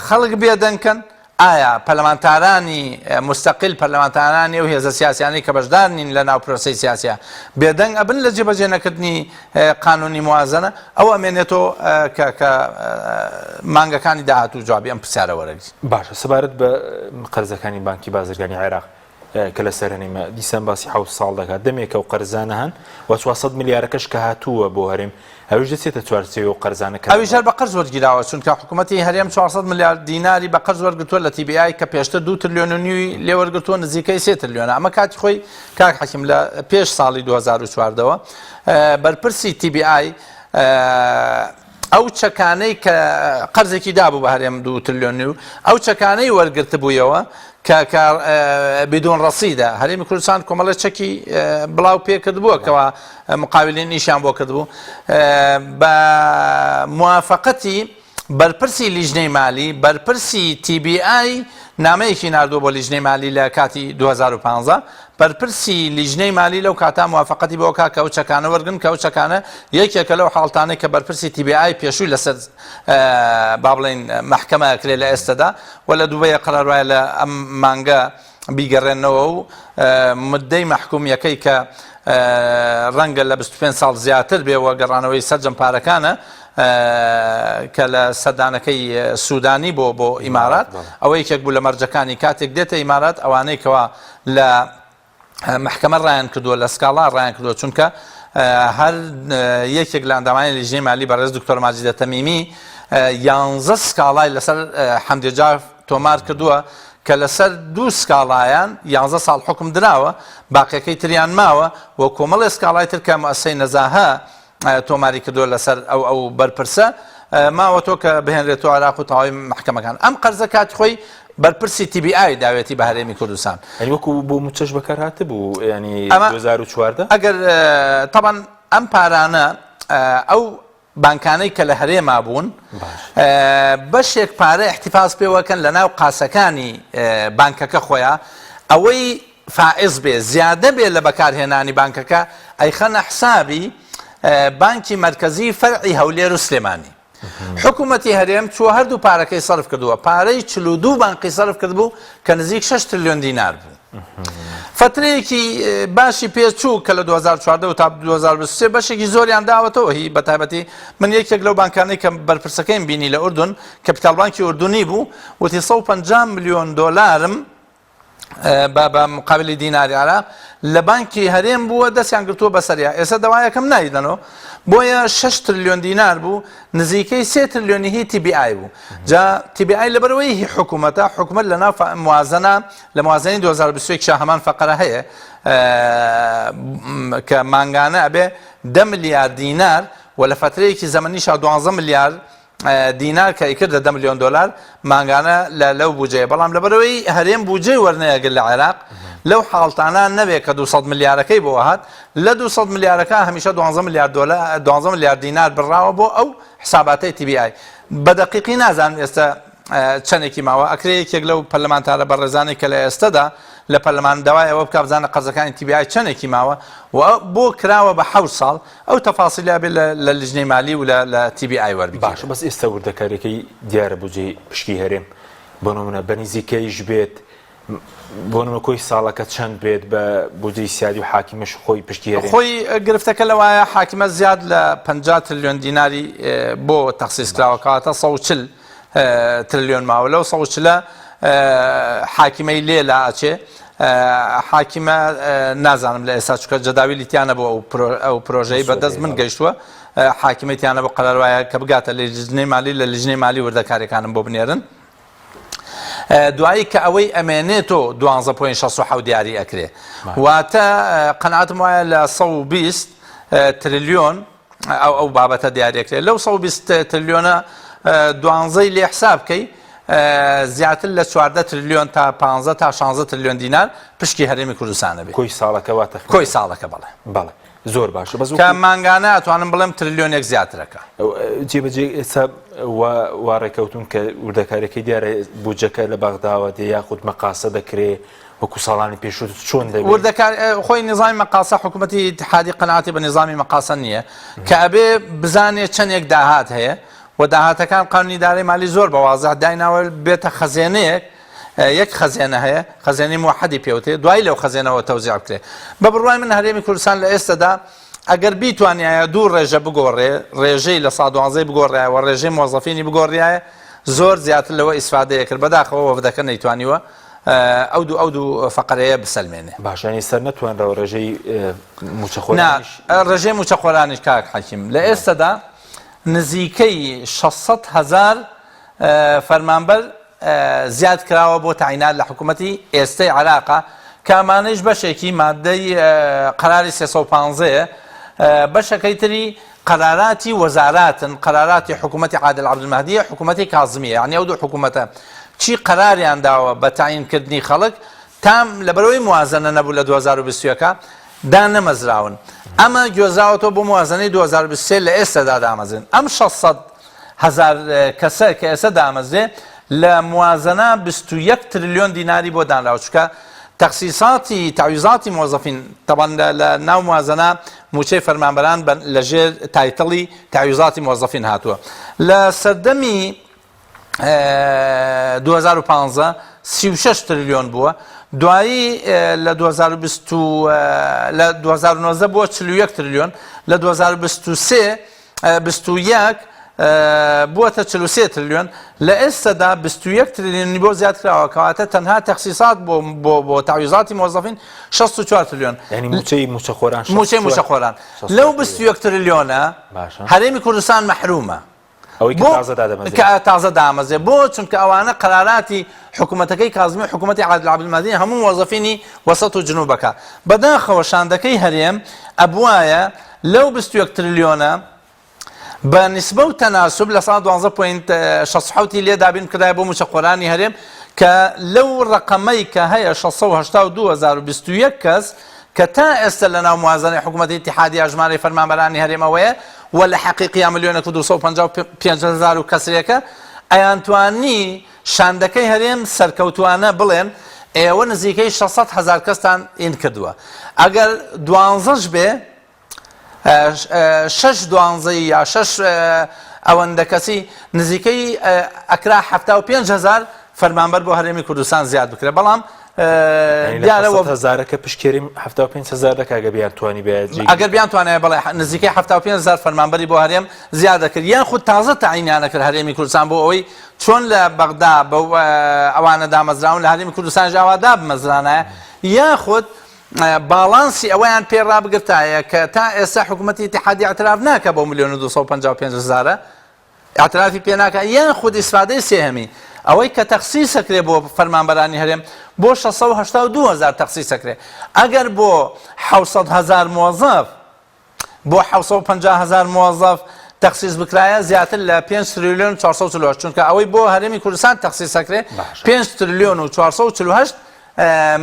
خەڵک بێدەنگ کەن، ئایا پەرلەمانتارانی موستەقیل، پەرلەمانتارانی ئەو هێزە سیاسیانەی کە بەشدار نین لە ناو پرۆسەی سیاسیا بێدەنگ ئەبن لە جێبەجێ نەکردنی قانونی موازنە؟ ئەوە ئەمێنێتەوە کە کە مانگەکانی داهاتوو جوابی ئەم پرسیارە وەرەگرین. باشە سەبارەت بە قەرزەکانی بانکی بازرگانی عێراق کە لەسەر هەرێمە دیسان باسی حەوت ساڵ دەکات دەمێکە و قەرزانە هەن و 400 ملیارەکەش کە هاتووە بۆ هەرێم ئەویش دەچێتە چوارچێوەی ئەو قەرزانە کە ئەویش هەر بە قەرز وەرگیراوە چونکە حکوومەتی هەرێم 400 ملیار دیناری بە قەرز وەرگرتووە لە TBI کە پێشتر 2 ترلیۆن و نیوی لێ وەرگرتووە نزیکەی 3 ترلیۆنە ئەمە کاتی خۆی کاک حەکیم لە پێش ساڵی 2014ەوە بەرپرسی TBI ئەو چەکانەی کە قەرزێکی دابوو بە هەرێم دوو ترلیۆن و ئەو چەکانەی وەرگرتبوویەوە کە کە بدون ڕەسیدە هەرێمی کوردستان کۆمەڵی چەکی بڵاو پێکردبووە کەوا مقاولین ئیشیان بۆ کردبوو بە موافقەتی بەرپرسی لیژنەی مالی بەرپرسی TBI نامەیەکی ناردووە بۆ لیژنەی مالی لە کاتی 2015 بەرپرسی لیژنەی مالی لەو کاتە موافەقەتی بۆ کا کە ئەو چەکانە وەرگن کە ئەو چەکانە یەکێکە لەو حاڵتانەی کە بەرپرسی TBI پێشووی لەسەر با بڵێین مەحکەمە ئەکرێ لە ئێستەدا و لە دوبەیە قەرار وایە لە ئەم مانگە بیگەڕێنەوە و مدەی مەحکومیەکەی کە ڕەنگە لە 25 ساڵ زیاتر بێ و گەڕانەوەی سەرجەم پارەکانە کە لە سەردانەکەی سوودانی بۆ بۆ ئیمارات ئەوە یەکێک بوو لە مەرجەکانی کاتێک دێتە ئیمارات ئەوانەی کەوا لە مەحکەمە ڕایان کردووە لە سکاڵا ڕایان کردووە چونکە هەر یەکێک لە ئەندامانی لیژنەی مالی بەڕێز دکتۆر ماجیدە تەمیمی یانزە سکاڵای لەسەر حەمدێ جاف تۆمار کردووە کە لەسەر دوو سکاڵایان یانزە ساڵ حکم دراوە باقیەکەی تریان ماوە و کۆمەڵێ سکاڵای تر کە مؤسسەی نەزاهە تۆماری کردووە لەسەر ئەو ئەو بەرپرسە ماوەتەوە کە بهێنرێتەوە عێراق و تەواوی مەحکەمەکان ئەم قەرزە کاتی خۆی بەرپرسی TBI داوێتی بە هەرێمی کوردستان. یانی وەکو بۆ موچەش بەکار هاتبوو یانی 2014؟ ئەگەر تەبعەن ئەم پارانە ئەو بانکانەی کە لە هەرێما بوون بەشێک پارە احتفاظ پێوەکەن لە ناو قاسەکانی بانکەکە خۆیان ئەوەی فائز بێ زیادە بێ لە بەکارهێنانی بانکەکە ئەیخەنە حسابی بانکی مەرکەزی فەرعی هەولێر و سلێمانی. حکوومەتی هەرێم چووە هەردوو پارەکەی سەرف کردووە پارەی 42 بانقی سەرف کردبوو کە نزیک 6 ترلیۆن دینار بوو. فترەیەکی باشی پێچوو کە لە 2014 تا 2023 بەشێکی زۆریان داوەتەوە هی بە تایبەتی من یەکێک لەو بانکانەی کە بەرپرسەکەیم بینی لە ئوردن کەپیتال بانکی ئوردونی بوو وتی 150 میلیۆن دۆلارم بە بە مقابلی دیناری عێراق لە بانکی هەرێم بووە دەستیان گرتووە بەسەریا ئێستا دەوایەکەم نایدەنەوە بۆیە 6 ترلیۆن دینار بوو نزیکەی 3 ترلیۆنی هی TBI بوو جا TBI لەبەرەوەی هی حکوومەتە حکوومەت لە ناو موازنە لە موازنەی 2021 شا هەمان فەقەرە هەیە کە مانگانە ئەبێ 10 ملیار دینار و لە فترەیەکی زەمەنیشا 12 ملیار دینار کە ئەیکردە دە ملیۆن دۆلار مانگانە لە لەو بوجەیە بەڵام لەبەرئەوەی هەرێم بوجەی وەرنەیەگرت لە عێراق لەو حاڵتانە نەبێ کە 200 ملیارەکەی بۆ هات لە 200 ملیارەکە هەمیشە 12 ملیار دۆلار 12 ملیار دینار بڕاوە بۆ ئەو حساباتەی TBI بە دەقیقی نازانم ئێستا چەندێکی ماوە ئەکرێ یەکێک لەو پەرلەمانتارە بەڕێزانەی کە لە ئێستەدا لە پەرلەمان داوای ئەوە بکا بزانە قەرزەکانی TBI چەندێکی ماوە و بۆ کراوە بە حەوت ساڵ ئەو تەفاسیلە بێ لە لیژنەی مالی و لە TBI وەربگیرێ. باشە بەس ئێستا وردەکاریەکەی دیارە بودجەی پشکی هەرێم بۆ نمونە بە نزیکەیش بێت بۆ نمونە کۆی ساڵەکە چەند بێت بە بودجەی سیادی و حاکیمەش خۆی پشکی هەرێم؟ خۆی گرفتەکە لەوایە حاکیمە زیاد لە 50 ترلیۆن دیناری بۆ تەخسیس کراوە کەواتە 140 ترلیۆن ماوە لەو 140 حاکیمەی لێ لا ئەچێ حاکیمە نازانم لە ئێستا چکە جەداویلی تیانە بۆ ئەو پرۆژەی بەدەست من گەیشتووە حاکیمەی تیانە بۆ قەرار وایە کە بگاتە لیژنەی مالی لە لیژنەی مالی وردەکاریەکانم بۆ بنێرن دوایی کە ئەوەی ئەمێنێتۆ دوانزە point 67 دیاری ئەکرێ واتە قەنعەتم وایە لە 120 ترلیۆن ئەو ئەو بابەتە دیارەکرێت لەو 120 ترلیۆنە دوانزەی لێ حساب بکەی زیاتر لە 14 ترلیۆن تا 15 تا 16 ترلیۆن دینار پشکی هەرێمی کوردستانە بێ کۆی ساڵەکە واتە کۆی ساڵەکە بەڵێ بەڵێ زۆر باشە بەس کە مانگانە ئەتوانم بڵێم ترلیۆنێک زیاترەکە. جێبەجێ ئێستا وا ڕێکەوتون کە وردەکاریەکەی دیارە بودجەکە لە بەغداوە دێ یاخود مەقاسە دەکرێ وەکو ساڵانی پێشوو چۆن دەبێت؟ وردەکار خۆی نظامی مەقاسە حکوومەتی اتحادی قەناعەتی بە نظامی مەقاسە نییە کە ئەبێ بزانێ چەندێک داهات هەیە و داهاتەکان قانونی دارای مالی زۆر بە وازح دایناوە بێتە خەزێنەیەک یەک خەزێنە هەیە خەزێنەی موحدی پێوترێ دوای لەو خەزێنەوە تەوزیع بکرێ بە بڕوای من هەرێمی کوردستان لە ئێستەدا ئەگەر بیتوانیایە دوو ڕێژە بگۆڕێ ڕێژەی لە سا دوانزەی بگۆڕایە و ڕێژەی مۆزەفینی بگۆڕیایە زۆر زیاتر لەوە ئیسفادەیە کرد بەداخەوە وەفدەکە نەیتوانیوە ئەو دوو ئەو دوو فەقەرەیە بسەلمێنێ. باشە یانی سەر نەتوانراوە ڕێژەی مووچەخۆرانیش؟ نا ڕێژەی مووچەخۆرانیش کاک حەکیم لە ئێستەدا نزیکەی 600 هەزار فەرمانبەر زیاد کراوە بۆ تەعینات لە حکوومەتی ئێستەی عێراقا کە ئەمانەیش بەشێکی مادەی قەراری 315 یە بەشەکەی تری قەراراتی وەزاراتن قەراراتی حکوومەتی عادل عەبدولمەهدیە حکوومەتی کازمیە یعنی ئەو دوو حکوومەتە چی قەراریان داوە بە تەعینکردنی خەڵک تام لەبەرەوەی موازنە نەبوو لە 2021 دانەمەزراون ئەمە گوێزراوەتەوە بۆ موازنەی 2023 لە ئێستادا دامەزرێن ئەم 600 هەزار کەسە کە ئێستا دامەزرێ لە موازنە 21 ترلیۆن دیناری بۆ دانراوە چونکە تەخسیساتی تعویزاتی مۆزەفین تەبان لە ناو موازنە موچەی فەرمانبەران لە ژێر title ی تعویزاتی مۆزەفین هاتووە لە سەردەمی 2015 36 ترلیۆن بووە دوایی لە 2020 لە 2019 بووە 41 ترلیۆن لە 2023 21 بووەتە 43 ترلیۆن لە ئێستادا 21 ترلیۆنی بۆ زیاد کراوە کەواتە تەنها تەخسیسات بۆ بۆ بۆ تعویزاتی مۆزەفین 64 ترلیۆن یعنی موچەی موچەخۆران موچەی موچەخۆران لەو 21 ترلیۆنە هەرێمی کوردستان مەحرومە ئەوەی کە تازە دادەمەزرێ کە تازە دامەزرێ بۆ چونکە ئەوانە قەراراتی حکوومەتەکەی کازمی حکوومەتی عادل عەبدولمەهدی هەموو مۆزەفینی وەسەت و جنوبەکە بەداخەوە شاندەکەی هەرێم ئەبوایە لەو 21 ترلیۆنە بە نیسبە و تەناسوب لە سا 12 point 67 لێ دابین بکردایە بۆ مووچەخۆرانی هەرێم کە لەو ڕەقەمەی کە هەیە 682 کەس کە تا ئێستا لە ناو موازنەی حکوومەتی ئیتیحادیە ژمارەی فەرمانبەرانی هەرێم ئەوەیە و لە حەقیقیا ملیۆنێک و 255 هەزار و کەسرێکە ئەیانتوانی شاندەکەی هەرێم سەرکەوتوانە بڵێن ئێوە نزیکەی 600 هەزار کەستان ئین کردووە ئەگەر دوانزەش بێ شەش دوانزەی یا شەش ئەوەندە کەسی نزیکەی ئەکرا 75 هەزار فەرمانبەر بۆ هەرێمی کوردستان زیاد بکرێت بەڵام دیارە هەزارەکە پشکێریم 75 هەزار دەکا گە بیان توانی ئەگەر بیان توانای بڵێ نزیکەی 75 هەزار فەرمانبەری بۆ هەرێم زیاد دەکرد یان خود تازە تەعینیان دەکرد هەرێمی کوردستان بۆ ئەوەی چۆن لە بەغدا بە ئەوانە دامەزراون لە هەرێمی کوردستانیش ئاوا دابمەزرانایە یاخود باڵانسی ئەوەیان پێ ڕابگرتایە کە تا ئێستا حکوومەتی ئیتیحادی اعتراف ناکە بۆ ملیۆن و 255 هەزارە اعترافی پێ ناکە یان خود ئیسفادەی سێهەمی ئەوەی کە تەخسیسەکرێ بۆ فەرمانبەرانی هەرێم بۆ 682 هەزار تەخسیسەکرێ ئەگەر بۆ 600 هەزار مۆزەف بۆ 750 هەزار مۆزەف تەخسیس بکرایە زیاتر لە 5 تریلیۆن 448 چونکە ئەوەی بۆ هەرێمی کوردستان تەخسیسەکرێ 5 تریلیۆن و 448.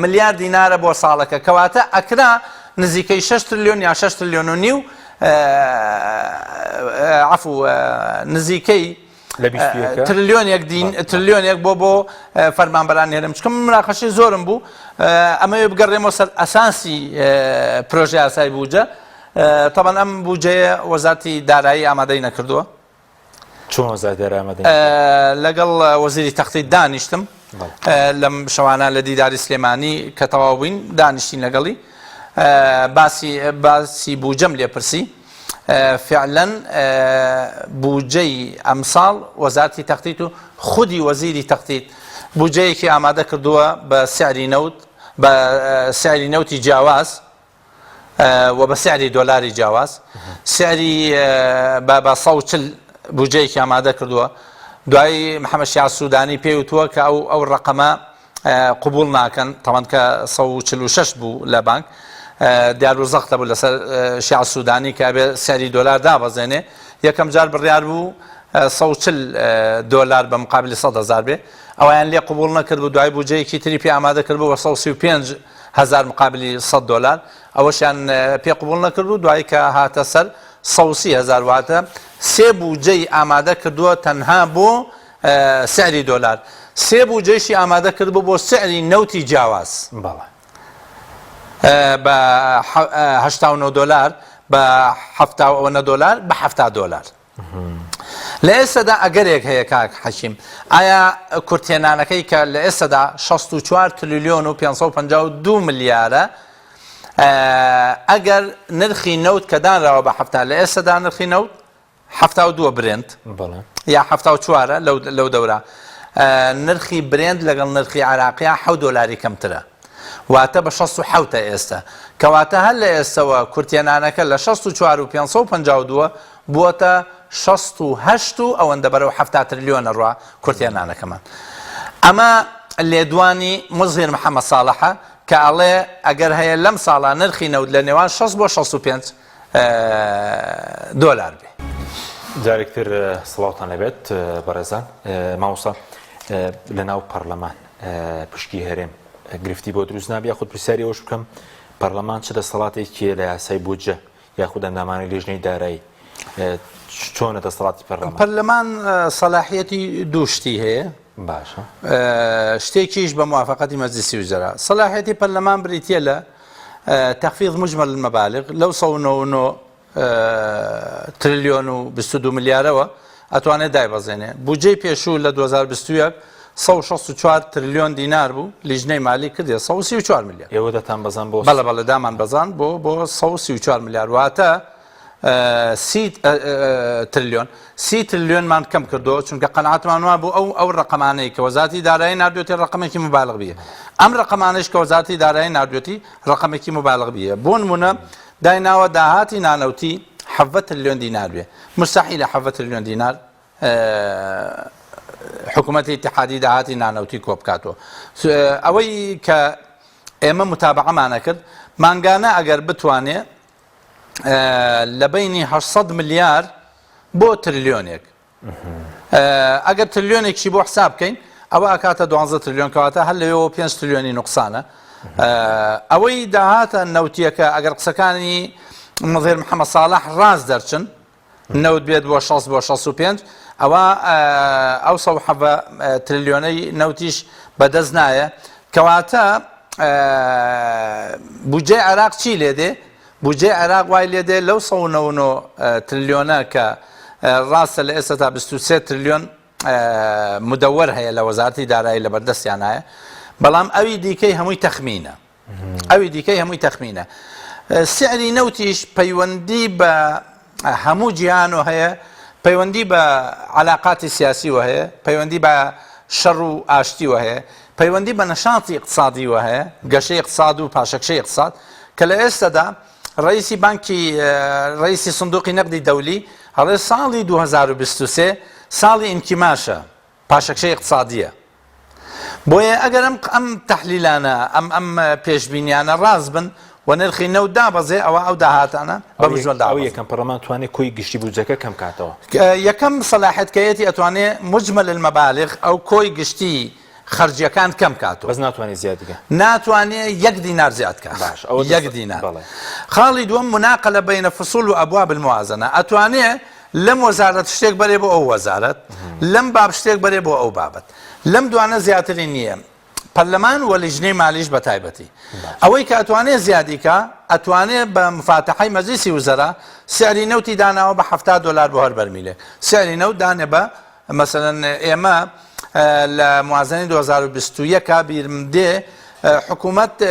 ملیار دینارە بۆ ساڵەکە کەواتە ئەکرا نزیکەی 6 ترلیۆن یا 6 ترلیۆن و نیو عەفو نزیکەی ترلیۆنێک دین ترلیۆنێک بۆ بۆ فەرمانبەران هێرم چکم مناقەشەی زۆرم بوو ئەمەوێ بگەڕێمەوە سەر ئەساسی پرۆژە یاسای بوجە تەبەن ئەم بوجەیە وەزارتی دارایی ئامادەی نەکردووە چۆن وەزارەتی دارایی ئامادەی لەگەڵ وەزیری تەختیت دانیشتم لەم شەوانە لە دیداری سلێمانی کە تەواو بووین دانیشتین لەگەڵی باسی باسی بوجەم لێپرسی فعلەن بوجەی ئەمساڵ وەزارەتی تەختیت و خودی وەزیری تەختیت بوجەیەکی ئامادە کردووە بە سعری نەوت بە سعری نەوتی جیاواز و بە سعری دۆلاری جیاواز سعری بە 140 بودجەیەکی ئامادە کردووە دوایی محەممەد شیاع سوودانی پێی وتووە کە ئەو ئەو ڕقەمە قبوڵ ناکەن تەوان کە 146 بوو لە بانک دیار و زەختە بوو لەسەر شیاع سوودانی کە ئەبێ سعری دۆلار دابەزێنێ یەکەم جار بڕیار بوو 140 دۆلار بە مقابلی 100 هزار بێ ئەویان لێ قبوڵ نەکرد بوو دوای بودجەیەکی تری پێ ئامادە کرد بوو بە 135 هەزار مقابلی 100 دۆلار ئەوەشیان پێ قبوڵ نەکرد و دوایی کە هاتە سەر 130 هەزار واتە سێ بودجەی ئامادە کردووە تەنها بۆ سعری دۆلار سێ بودجەیشی ئامادە کردبوو بۆ سعری نەوتی جیاواز بەڵێ. بە 89 دۆلار بە حەفتا و ئەوەنە دۆلار بە 70 دۆلار. لە ئێستادا ئەگەرێک هەیە کاک حەکیم ئایا کورتهێنانەکەی کە لە ئێستادا 64 تریلیۆن و 552 ملیارە ئەگەر نرخی نەوت کە دانراوە بە حەفتا لە ئێستادا نرخی نەوت 72 برێنت یا 74 لەو دەورە نرخی برێنت لەگەڵ نرخی عراقیا حەوت دۆلاری کەمترە واتە بە 67 ئێستا کەواتە هەر لە ئێستەوە کورتێنانەکە لە 64 و 552 بووەتە 68 و ئەوەندە بەرەو 70 ترلیۆن ئەڕوا کورتێنانەکەمان ئەمە لێدوانی مزهیر محەممەد ساڵحە کە ئەڵێ ئەگەر هەیە لەم ساڵا نرخی نەوت لە نێوان 60 بۆ 65 دۆلار بێ. جارێکتر سڵاوتان لێبێت بەڕێزان. مامۆستا لەناو پەڕلەمان پشکی هەرێم گرفتی بۆ دروست نابێ یاخود پرسیاری ئەوەش بکەم پەڕلەمان چ دەسەڵاتێکی لە یاسای بودجە یاخود ئەندامانی لیژنەی دارایی چۆنە دەسەڵاتی پەرلەمان؟ پەرلەمان سەلاحیەتی دوو شتی هەیە باشە شتێکیش بە موافقەتی مەجلیسی وزرا سەلاحیەتی پەرلەمان بریتیە لە تخفیض مجمل المبالغ لەو 199 ترلیۆن و 22 ملیارەوە ئەتوانێت دایبەزێنێ بودجەی پێشوو لە 2021 164 ترلیۆن دینار بوو لیژنەی مالی کردێ 134 ملیار ئێوە دەتان بەزان بۆ بەڵێ بەڵێ دامان بەزان بۆ بۆ 134 ملیار واتە سی ترلیۆن سی ترلیۆنمان کەم کردەوە چونکە قەناعەتمان وا بوو ئەو ئەو ڕقەمانەی کە وەزارەتی دارایی ناردوێتی ڕقمێکی مبالغ بیە ئەم ڕقەمانەش کە وەزارەتی دارایی ناردوێتی ڕقمێکی مبالغ بیە بۆ نمونە دایناوە داهاتی نانەوتی حەڤە ترلیۆن دینار بێ مستحیلە حەڤە ترلیۆن دینار حکوومەتی اتحادی داهاتی نانەوتی کۆ بکاتەوە ئەوەی کە ئێمە متابعەمانە کرد مانگانە ئەگەر بتوانێ لە بەینی 800 ملیار بۆ ترلیۆنێک ئەگەر ترلیۆنێکشی بۆ حساب بکەین ئەوە ئەکاتە 12 ترلیۆن کەواتە هەر لەوێەوە 5 ترلیۆنی نوقسانە ئەوەی داهاتە نەوتیەکە ئەگەر قسەکانی مزهر محەممەد ساڵح ڕاست دەرچن نەوت بێت بۆ 60 بۆ 65 ئەوە ئەو 107 ترلیۆنەی نەوتیش بەدەست نایە کەواتە بودجەی عێراق چی لێ دێ؟ بودجەی عێراق وای لێ دێ لەو 199 ترلیۆنە کە ڕاستە لە ئێستا تا 23 ترلیۆن مدەوەر هەیە لە وەزارەتی دارایی لە بەردەستیان هەیە بەڵام ئەوی دیکەی هەمووی تەخمینە ئەوی دیکەی هەمووی تەخمینە سعری نەوتیش پەیوەندی بە هەموو جیهان و هەیە پەیوەندی بە علاقاتی سیاسی و هەیە پەیوەندی بە شەڕ و ئاشتی و هەیە پەیوەندی بە نەشاتی اقتصادی و هەیە گەشەی اقتصاد و پاشەکشەی اقتصاد کە لە ئێستادا ڕئیسی بانکی ڕئیسی سندوقی نەقدی دەولی ئەڵێ ساڵی 2023 ساڵی ئینکیماشە پاشەکشەی ئیقتسادییە. بۆیە ئەگەر ئەم ئەم تەحلیلانە ئەم ئەم پێشبینیانە ڕاست بن و نرخی نەوت دابەزێ ئەوە ئەو داهاتانە بە مجمل دابەزن. ئەو یەکەم پەرلەمان توانێ کۆی گشتی بودجەکە کەم کاتەوە. یەکەم سەلاحیەت کە یەتی ئەتوانێ مجمل المبالغ ئەو کۆی گشتی. خەرجیەکان کەم کاتۆ. بەس ناتوانێ زیادی کا. ناتوانێ یەک دینار زیاد کا. باش ئەوە یەک دینار. بەڵێ. خاڵی دووەم مناقلە بین فصول و ابواب الموازنە ئەتوانێ لەم وەزارەت شتێک بەرێ بۆ ئەو وەزارەت لەم باب شتێک بەرێ بۆ ئەو بابەت لەم دوانە زیاتری نییە. پەرلەمان و لیژنەی مالیش بە تایبەتی. ئەوەی کە ئەتوانێ زیادی کا، ئەتوانێ بە مفاتەحەی مەجلیسی وزەرا سعری نەوتی داناوە بە 70 دۆلار بۆ هەر بەرمیلێک. سعری نەوت دانێ بە مەسەلەن ئێمە لە موازنەی 2021 بیرم دێ حکوومەت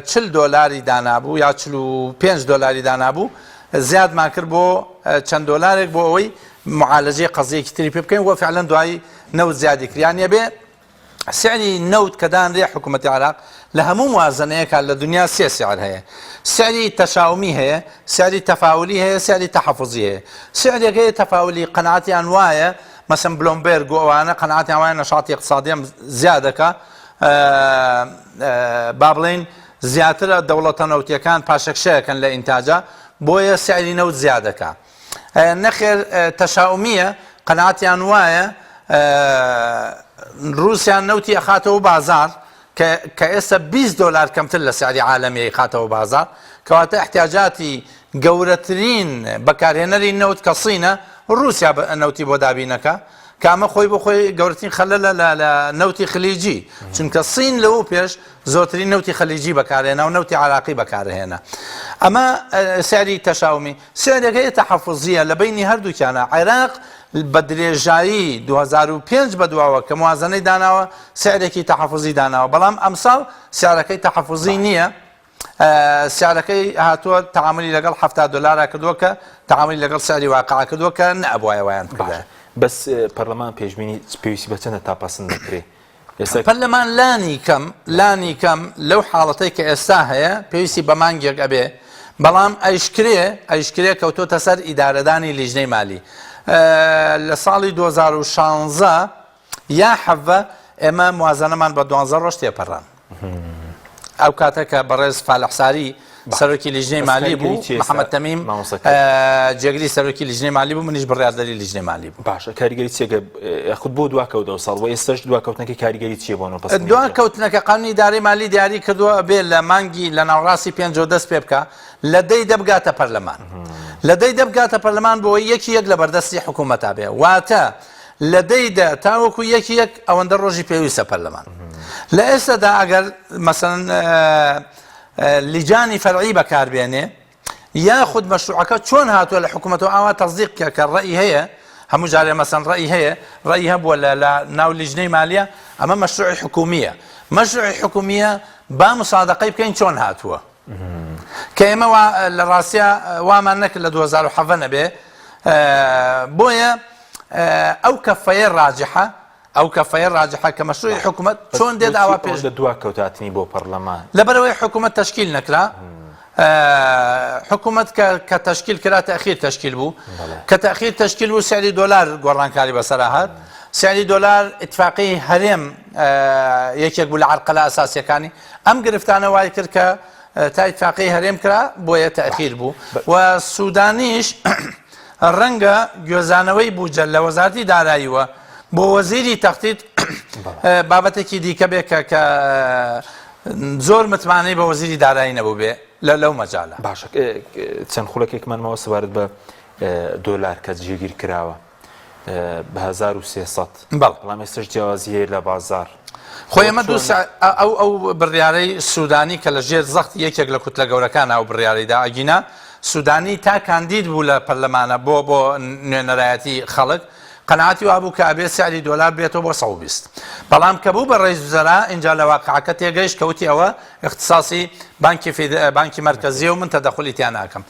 40 دۆلاری دانابوو یا 45 دۆلاری دانابوو زیادمان کرد بۆ چەند دۆلارێک بۆ ئەوەی معالەجەی قەزیەکی تری پێ بکەین و فعلەن دوایی نەوت زیادی کرد یان ئەبێ سعری نەوت کە دانرێ حکوومەتی عێراق لە هەموو موازنەیەکا لە دنیا سێ سعر هەیە سعری تەشاومی هەیە سعری تەفاولی هەیە سعری تەحەفوزی هەیە سعرێک هەیە تەفاولی قەناعەتیان وایە مەسەن بلۆمبێرگ و ئەوانە قەناعەتیان وایە نەشاتی اقتصادیان زیادەکە با بڵێین زیاترە دەوڵەتە نەوتیەکان پاشەکشەیەکەن لە ئینتاجا بۆیە سعری نەوت زیادەکە نەخێر تەشاومیە قەناعەتیان وایە رووسیا نەوتی ئەخاتەوە بازار کە ئێستا 20 دلار کەمتر لە سعری عالەمی ئەیخاتەوە بازار کەواتە احتیاجاتی گەورەترین بەکارهێنەری نەوت کە سینە رووسیا نەوتی بۆ دابینەکە کە ئەمە خۆی بۆ خۆی گەورەترین خەلەلە لە نەوتی خلیجی چونکە سین لەوە پێش زۆرترین نەوتی خەلیجی بەکارهێنا و نەوتی عراقی بەکارهێنا ئەمە سعری تەشاومی سعرەکەی تەحەفوزیە لە بەینی هەردووکیانە عێراق بە درێژایی 2005 بەدواوە کە موازنەی داناوە سعرێکی تەحەفوزی داناوە بەڵام ئەمساڵ سعرەکەی تەحەفوزی نییە سعرەکەی هاتووە تەعاملی لەگەڵ 70 دلارا کردووە کە تەعاملی لەگەڵ سعری واقع کردووە کە نەبوایە وایان بکردایە. بەس پەرلەمان پێشبینی پێویستی بە چەندە تا پەسند دەکرێ؟ ئێستا پەرلەمان لانی کەم لانی کەم لەو حاڵەتەی کە ئێستا هەیە پێویستی بە مانگێک ئەبێ بەڵام ئەیشکرێ ئەیشکرێ کەوتۆتە سەر ئیدارەدانی لیژنەی مالی لە ساڵی 2016 یا حەڤە ئێمە موازنەمان بە دوانزە ڕۆژ تێپەڕان ئەو کاتە کە بەڕێز فالح ساری سەرۆکی لیژنەی مالی بوو محەممەد تەمیم جێگری سەرۆکی لیژنەی مالی بوو منیش بڕیاردەری لیژنەی مالی بوو باشە کاریگەری چیە خود بۆ دواکەوت ئەو ساڵ و ئێستاش دواکەوتنەکەی کاریگەری چیە بۆ نۆ دواکەوتنەکە قانونی ئیدارەی مالی دیاری کردووە ئەبێ لە مانگی لە ناوەڕاستی پێنجەوە دەست پێ بکە لە دەی دەبگاتە پەرلەمان لە دەی دەبگاتە پەرلەمان بۆ یەکی یەک لە بەردەستی حکوومەتا بێ واتە لە دەی دە تاوەکو یەکی یەک ئەوەندە ڕۆژی پێویستە پەرلەمان لە ئێستادا ئەگەر مەسەن لیجانی فەرعی بەکاربێنێ یاخود مەشروعەکە چۆن هاتووە لە حکوومەتەوە ئاوا تەزیق کە کە ڕەئی هەیە هەموو جارێ مەسەن ڕەئی هەیە ڕەئی هەبووە لە لە ناو لیژنەی مالیە ئەمە مەشروعی حکومیە مەشروعی حکومیە با مسادقەی بکەین چۆن هاتووە کە ئێمە وا لە ڕاستیا وامان نەکرد لە 2017 نەبێ بۆیە ئەو کەفەیە ڕاجحە ئەو کەفەیە ڕاجحە کە مەشروعی حکومەت چۆن دێت ئاوا پێش لە دوا کەوتاتنی بۆ پەرلەمان لەبەرەوەی حکومەت تەشکیل نەکرا حکومەت کە کە تەشکیل کرا تەخیر تەشکیل بوو کە تەخیر تەشکیل بوو سعری دۆلار گۆڕانکاری بەسەرا هات سعری دۆلار اتفاقی هەرێم یەکێک بوو لە عەرقەلە ئەساسیەکانی ئەم گرفتانە وای کرد کە تا اتفاقی هەرێم کرا بۆیە تەخیر بوو و سودانیش ڕەنگە گوێزانەوەی بودجە لە وەزارەتی داراییوە بۆ وەزیری تەختیت بابەتێکی دیکە بێ کە کە زۆر متمانەی بە وەزیری دارایی نەبوو بێ لە لەو مەجالە. باشە چەند خولەکێکمان ماوە سەبارەت بە دۆلار کە جێگیر کراوە بە 1300 بەڵێ. بەڵام ئێستاش جیاوازی هەیە لە بازاڕ. خۆی ئەمە دوو ئەو ئەو بڕیارەی سودانی کە لە ژێر زەختی یەکێک لە کوتلە گەورەکان ئەو بڕیارەی دا ئەگینا سودانی تا کاندید بوو لە پەرلەمانە بۆ بۆ نوێنەرایەتی خەڵک قەناعەتی وابوو کە ئەبێ سعری دۆلار بێتەوە بۆ 120 بەڵام کە بوو بە ڕئیس وزەرا ئینجا لە واقعەکە تێگەیشت کە وتی ئەوە اختصاصی بانکی فید بانکی مەرکەزیە و من تەدەخولی تیا ناکەم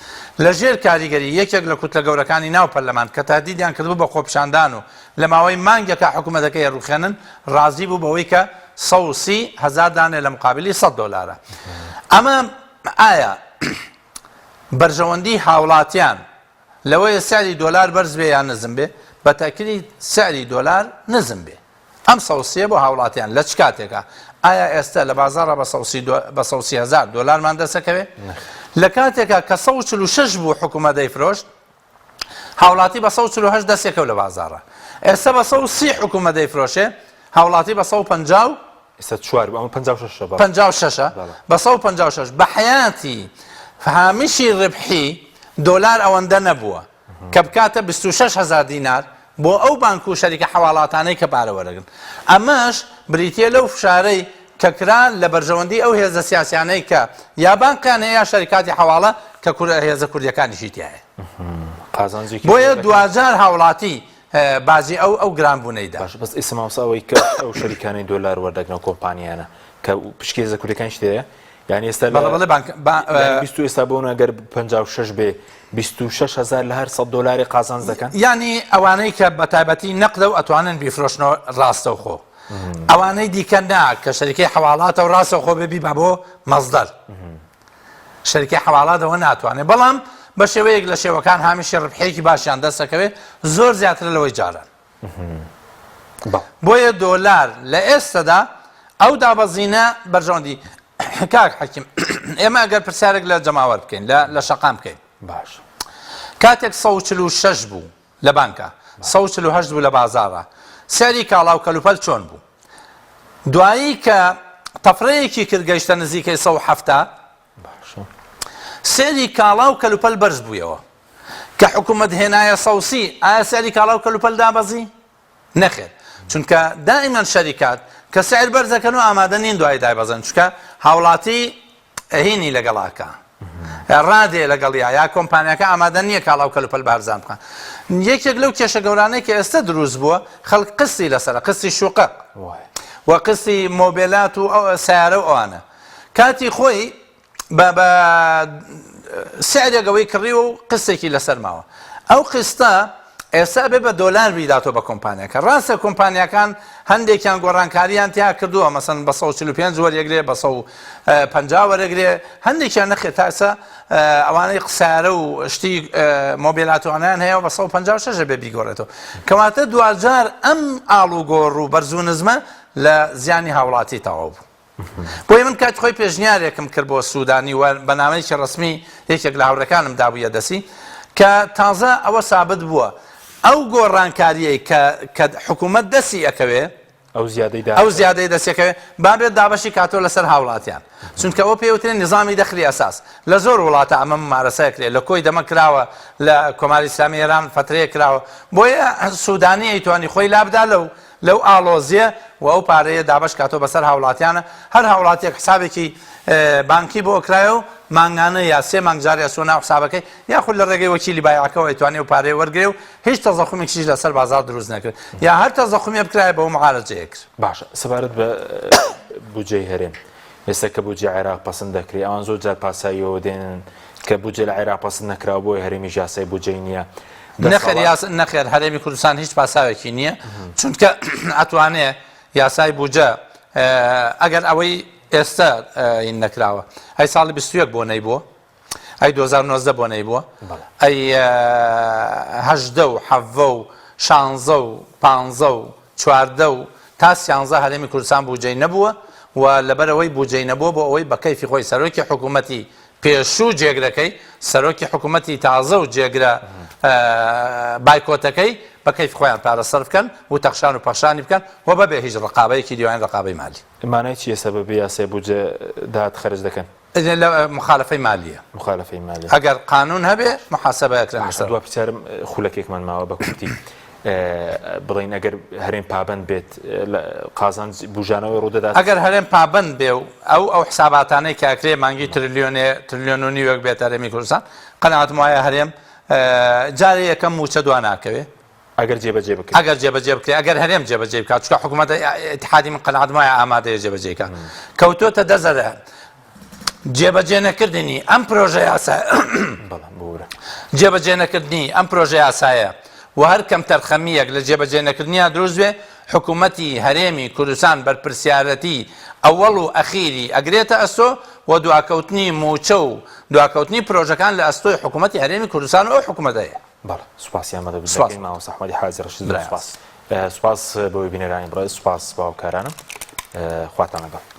لە ژێر کاریگەری یەکێک لە کوتلە گەورەکانی ناو پەرلەمان کە تهدیدیان کردبوو بە خۆپیشاندان و لە ماوەی مانگێکا حکومەتەکەی ئەڕوخێنن ڕازی بوو بەوەی کە 130 هەزار دانێ لە مقابلی 100 دۆلارە ئەمە ئایا بەرژەوەندی هاوڵاتیان لەوەیە سعری دۆلار بەرز بێ یان نزم بێ بە تەکری سعری دۆلار نزم بێ ئەم سەوسیە بۆ هاوڵاتیان لە چ کاتێکا ئایا ئێستا لە بازاڕا بە سەوسی بە سەوسی هەزار دۆلارمان دەسەکەوێ لە کاتێکا کە 146 بوو حکوومەت دەیفرۆشت هاوڵاتی بە 148 دەستێکەوت لە بازاڕە ئێستا بە 130 حکوومەت دەیفرۆشێ هاوڵاتی بە 150. ئێستا چوار بوو ئەمە 56 ە بەڵێ. 56 ە بەڵێ. بە 156 بە حەیاتی هامشی ربحی دۆلار ئەوەندە نەبووە کە بکاتە 26 هەزار دینار بۆ ئەو بانک و شەریکە حەواڵاتانەی کە پارە وەرەگرن ئەمەش بریتیە لەو فشارەی کە کرا لە بەرژەوەندی ئەو هێزە سیاسیانەی کە یا بانقیان هەیە یا شەریکاتی حەواڵە کە هێزە کوردیەکانیشی تیایە قازانجێکی بۆیە زۆر دەکەن. دواجار هاوڵاتی باجی ئەو ئەو گرانبوونەی دا. باشە بەس ئیستا مامۆستا ئەوەی کە ئەو شەریکانەی دۆلار وەردەگرن ئەو کۆمپانیانە کە پشکی هێزە کوردەکانیش تێیە یعنی ئێستا لە بەڵێ بەڵێ بانک با یعنی 20 ئێستا بۆ ئەگەر 56 بێ 26000 لە هەر 100 دۆلاری قازانج دەکەن یعنی ئەوانەی کە بە تایبەتی نەقدە و ئەتوانن بیفرۆشنەوە ڕاستەوخۆ ئەوانەی دیکە نا کە شەریکەی حەواڵاتە و ڕاستەوخۆ بێ بیبا بۆ مەزدەر شەریکەی حەواڵات ئەوە ناتوانێت بەڵام بە شێوەیەک لە شێوەکان هامیشی ڕبحێکی باشیان دەستەکەوێت زۆر زیاترە لەوەی جاران بۆیە دۆلار لە ئێستەدا ئەو دابەزینە بەرژەوەندی کاک حەکیم ئێمە ئەگەر پرسیارێک لە جەماوەر بکەین لە لە شەقام بکەین باش کاتێک 146 بوو لە بانکە 148 بوو لە بازاڕە سعری کاڵا و کەلوپەل چۆن بوو دوایی کە تەفرەیەکی کرد گەیشتە نزیکەی 170 سعری کاڵا و کەلوپەل بەرز بوویەوە کە حکوومەت هێنایە 130 ئایا سعری کاڵا و کەلوپەل دابەزی؟ نەخێر چونکە دائیمەن شەریکات کە سعر بەرزەکەن و ئامادە نین دوای دایبەزن چونکە هاوڵاتی هینی لەگەڵاکە ڕادێ لەگەڵیا یا کۆمپانیاکە ئامادە نییە کاڵا و کەلوپەل بارزان بکە یەکێک لەو کێشە گەورانەی کە ئێستا دروست بووە خەڵک قستی لەسەرە قستی شوقق و قستی مۆبێلات و سیارە و ئەوانە کاتی خۆی بە بە سعرێک ئەوەی کڕیوە و قستێکی لەسەر ماوە ئەو قستە ئێستا ئەبێ بە دۆلار بیداتەوە بە کۆمپانیاکە ڕاستە کۆمپانیاکان هەندێکیان گۆڕانکاریان تیا کردووە مەسەن بە 145 وەرەگرێ بە 150 وەرەگرێ هەندێکیان نەخێت تا ئێستا ئەوانەی قسارە و شتی مۆبیلاتوانیان هەیە بە 156 بێ بیگۆڕێتەوە کەواتە دواجار ئەم ئاڵوگۆڕ و بەرز و نزمە لە زیانی هاوڵاتی تەواو بوو بۆیە من کاتی خۆی پێشنیارێکم کرد بۆ سوودانی و بە نامەیەکی ڕەسمی یەکێک لە هاوڕێکانم دابوویە دەستی کە تازە ئەوە سابت بووە ئەو گۆڕانکاریەی کە کە حکوومەت دەستی ئەکەوێ ئەو زیادەی دا ئەو زیادەی دەستەکەوێ با بێت دابەشی کاتۆ لەسەر هاوڵاتیان چونکە ئەوە پێوترێن نظامی دەخلی ئەساس لە زۆر وڵاتە ئەمە ممارەسە کرێ لە کۆی دەمە کراوە لە کۆماری ئیسلامی ئێران فترەیە کراوە بۆیە سوودانی ئەیتوانی خۆی لابدا لەو لەو ئاڵۆزیە و ئەو پارەیە دابەش کاتەوە بەسەر هاوڵاتیانە هەر هاوڵاتیەک حسابێکی بانکی بۆ ئەکرایە و مانگانە یا سێ مانگ جارێ ئەچوە ناو حسابەکەی یاخود لە ڕێگەی وەکیلی بایعەکەوە ئەیتوانێ ئەو پارەیە وەرگرێ و هیچ تەزەخومێکیش لەسەر بازاڕ دروست نەکرد یا هەر تەزەخومێ بکرایە بەوە معالەجەیە کرد. باشە سەبارەت بە بودجەی هەرێم ئێستا کە بودجەی عێراق پەسند دەکرێ ئەوان زۆر جار پاساویەوە دێنن کە بودجە لە عێراق پەسند نەکراوە بۆیە هەرێمیش یاسای بودجەی نییە. نەخێر یاس نەخێر هەرێمی کوردستان هیچ پاساوێکی نییە چونکە ئەتوانێ یاسای بودجە ئەگەر ئەوەی ئێستا این نەکراوە ئەی ساڵی 21 بۆ نەیبووە ئەی 2019 بۆ نەیبووە ئەی هەژدە و حەڤە و شانزە و پانزە و چواردە و تا سیانزە هەرێمی کوردستان بودجەی نەبووە و لەبەرئەوەی بودجەی نەبووە بۆ ئەوەی بە کەیفی خۆی سەرۆکی حکوومەتی پێشوو جێگرەکەی سەرۆکی حکوومەتی تازە و جێگرە بایکۆتەکەی بە کەیفی خۆیان پارە سەرف بکەن و تەخشان و پەخشانی بکەن و بەبێ هیچ ڕقابەیەکی دیوان ڕقابەی مالی. مانای چییە سەبەب بێ یاسای بودجە داهات خەرج دەکەن؟ لە مخالفەی مالیە. مخالفەی مالیە. ئەگەر قانون هەبێ محاسبە ئەکرێن لەسەر. دوا پرسیارم خولەکێکمان ماوە بە کورتی بڵێین ئەگەر هەرێم پابەند بێت قازانج بوژانەوەی ڕوودەدات؟ ئەگەر هەرێم پابەند بێ و ئەو ئەو حساباتانەی کە ئەکرێ مانگی ترلیۆنێ ترلیۆن و نیوێک بێت هەرێمی کوردستان قەناعەتم وایە هەرێم جارێ یەکەم مووچە دوا ناکەوێ ئەگەر جێبەجێ بکرێت. ئەگەر جێبەجێ بکرێت، ئەگەر هەرێم جێبەجێی بکات، چونکە حکوومەتە ئیتحادی من قەناعەتم وایە ئامادەیە جێبەجێی کات. کەوتۆتە دەزەرە جێبەجێ نەکردنی ئەم پرۆژە یاسا بەڵێ ببورە. جێبەجێ نەکردنی ئەم پرۆژە یاسایە و هەر کەمتەرخەمییەک لە جێبەجێ نەکردنیا دروست بێ، حکوومەتی هەرێمی کوردستان بەرپرسیارەتی ئەوەڵ و ئەخیری ئەگرێتە ئەستۆ و دواکەوتنی مووچە و دواکەوتنی پرۆژەکان لە ئەستۆی حکوومەتی هەرێمی کوردستان و ئەو حکوومەتەیە. بەڵێ سوپاسی ئامادە بوون سوپاس. دەکەین مامۆستا ئەحمەدی حاجی ڕەشید زۆر برایان. سوپاس سوپاس بۆ بینەرانی بەڕێز سوپاس بۆ هاوکارانم خواتان لەگەڵ.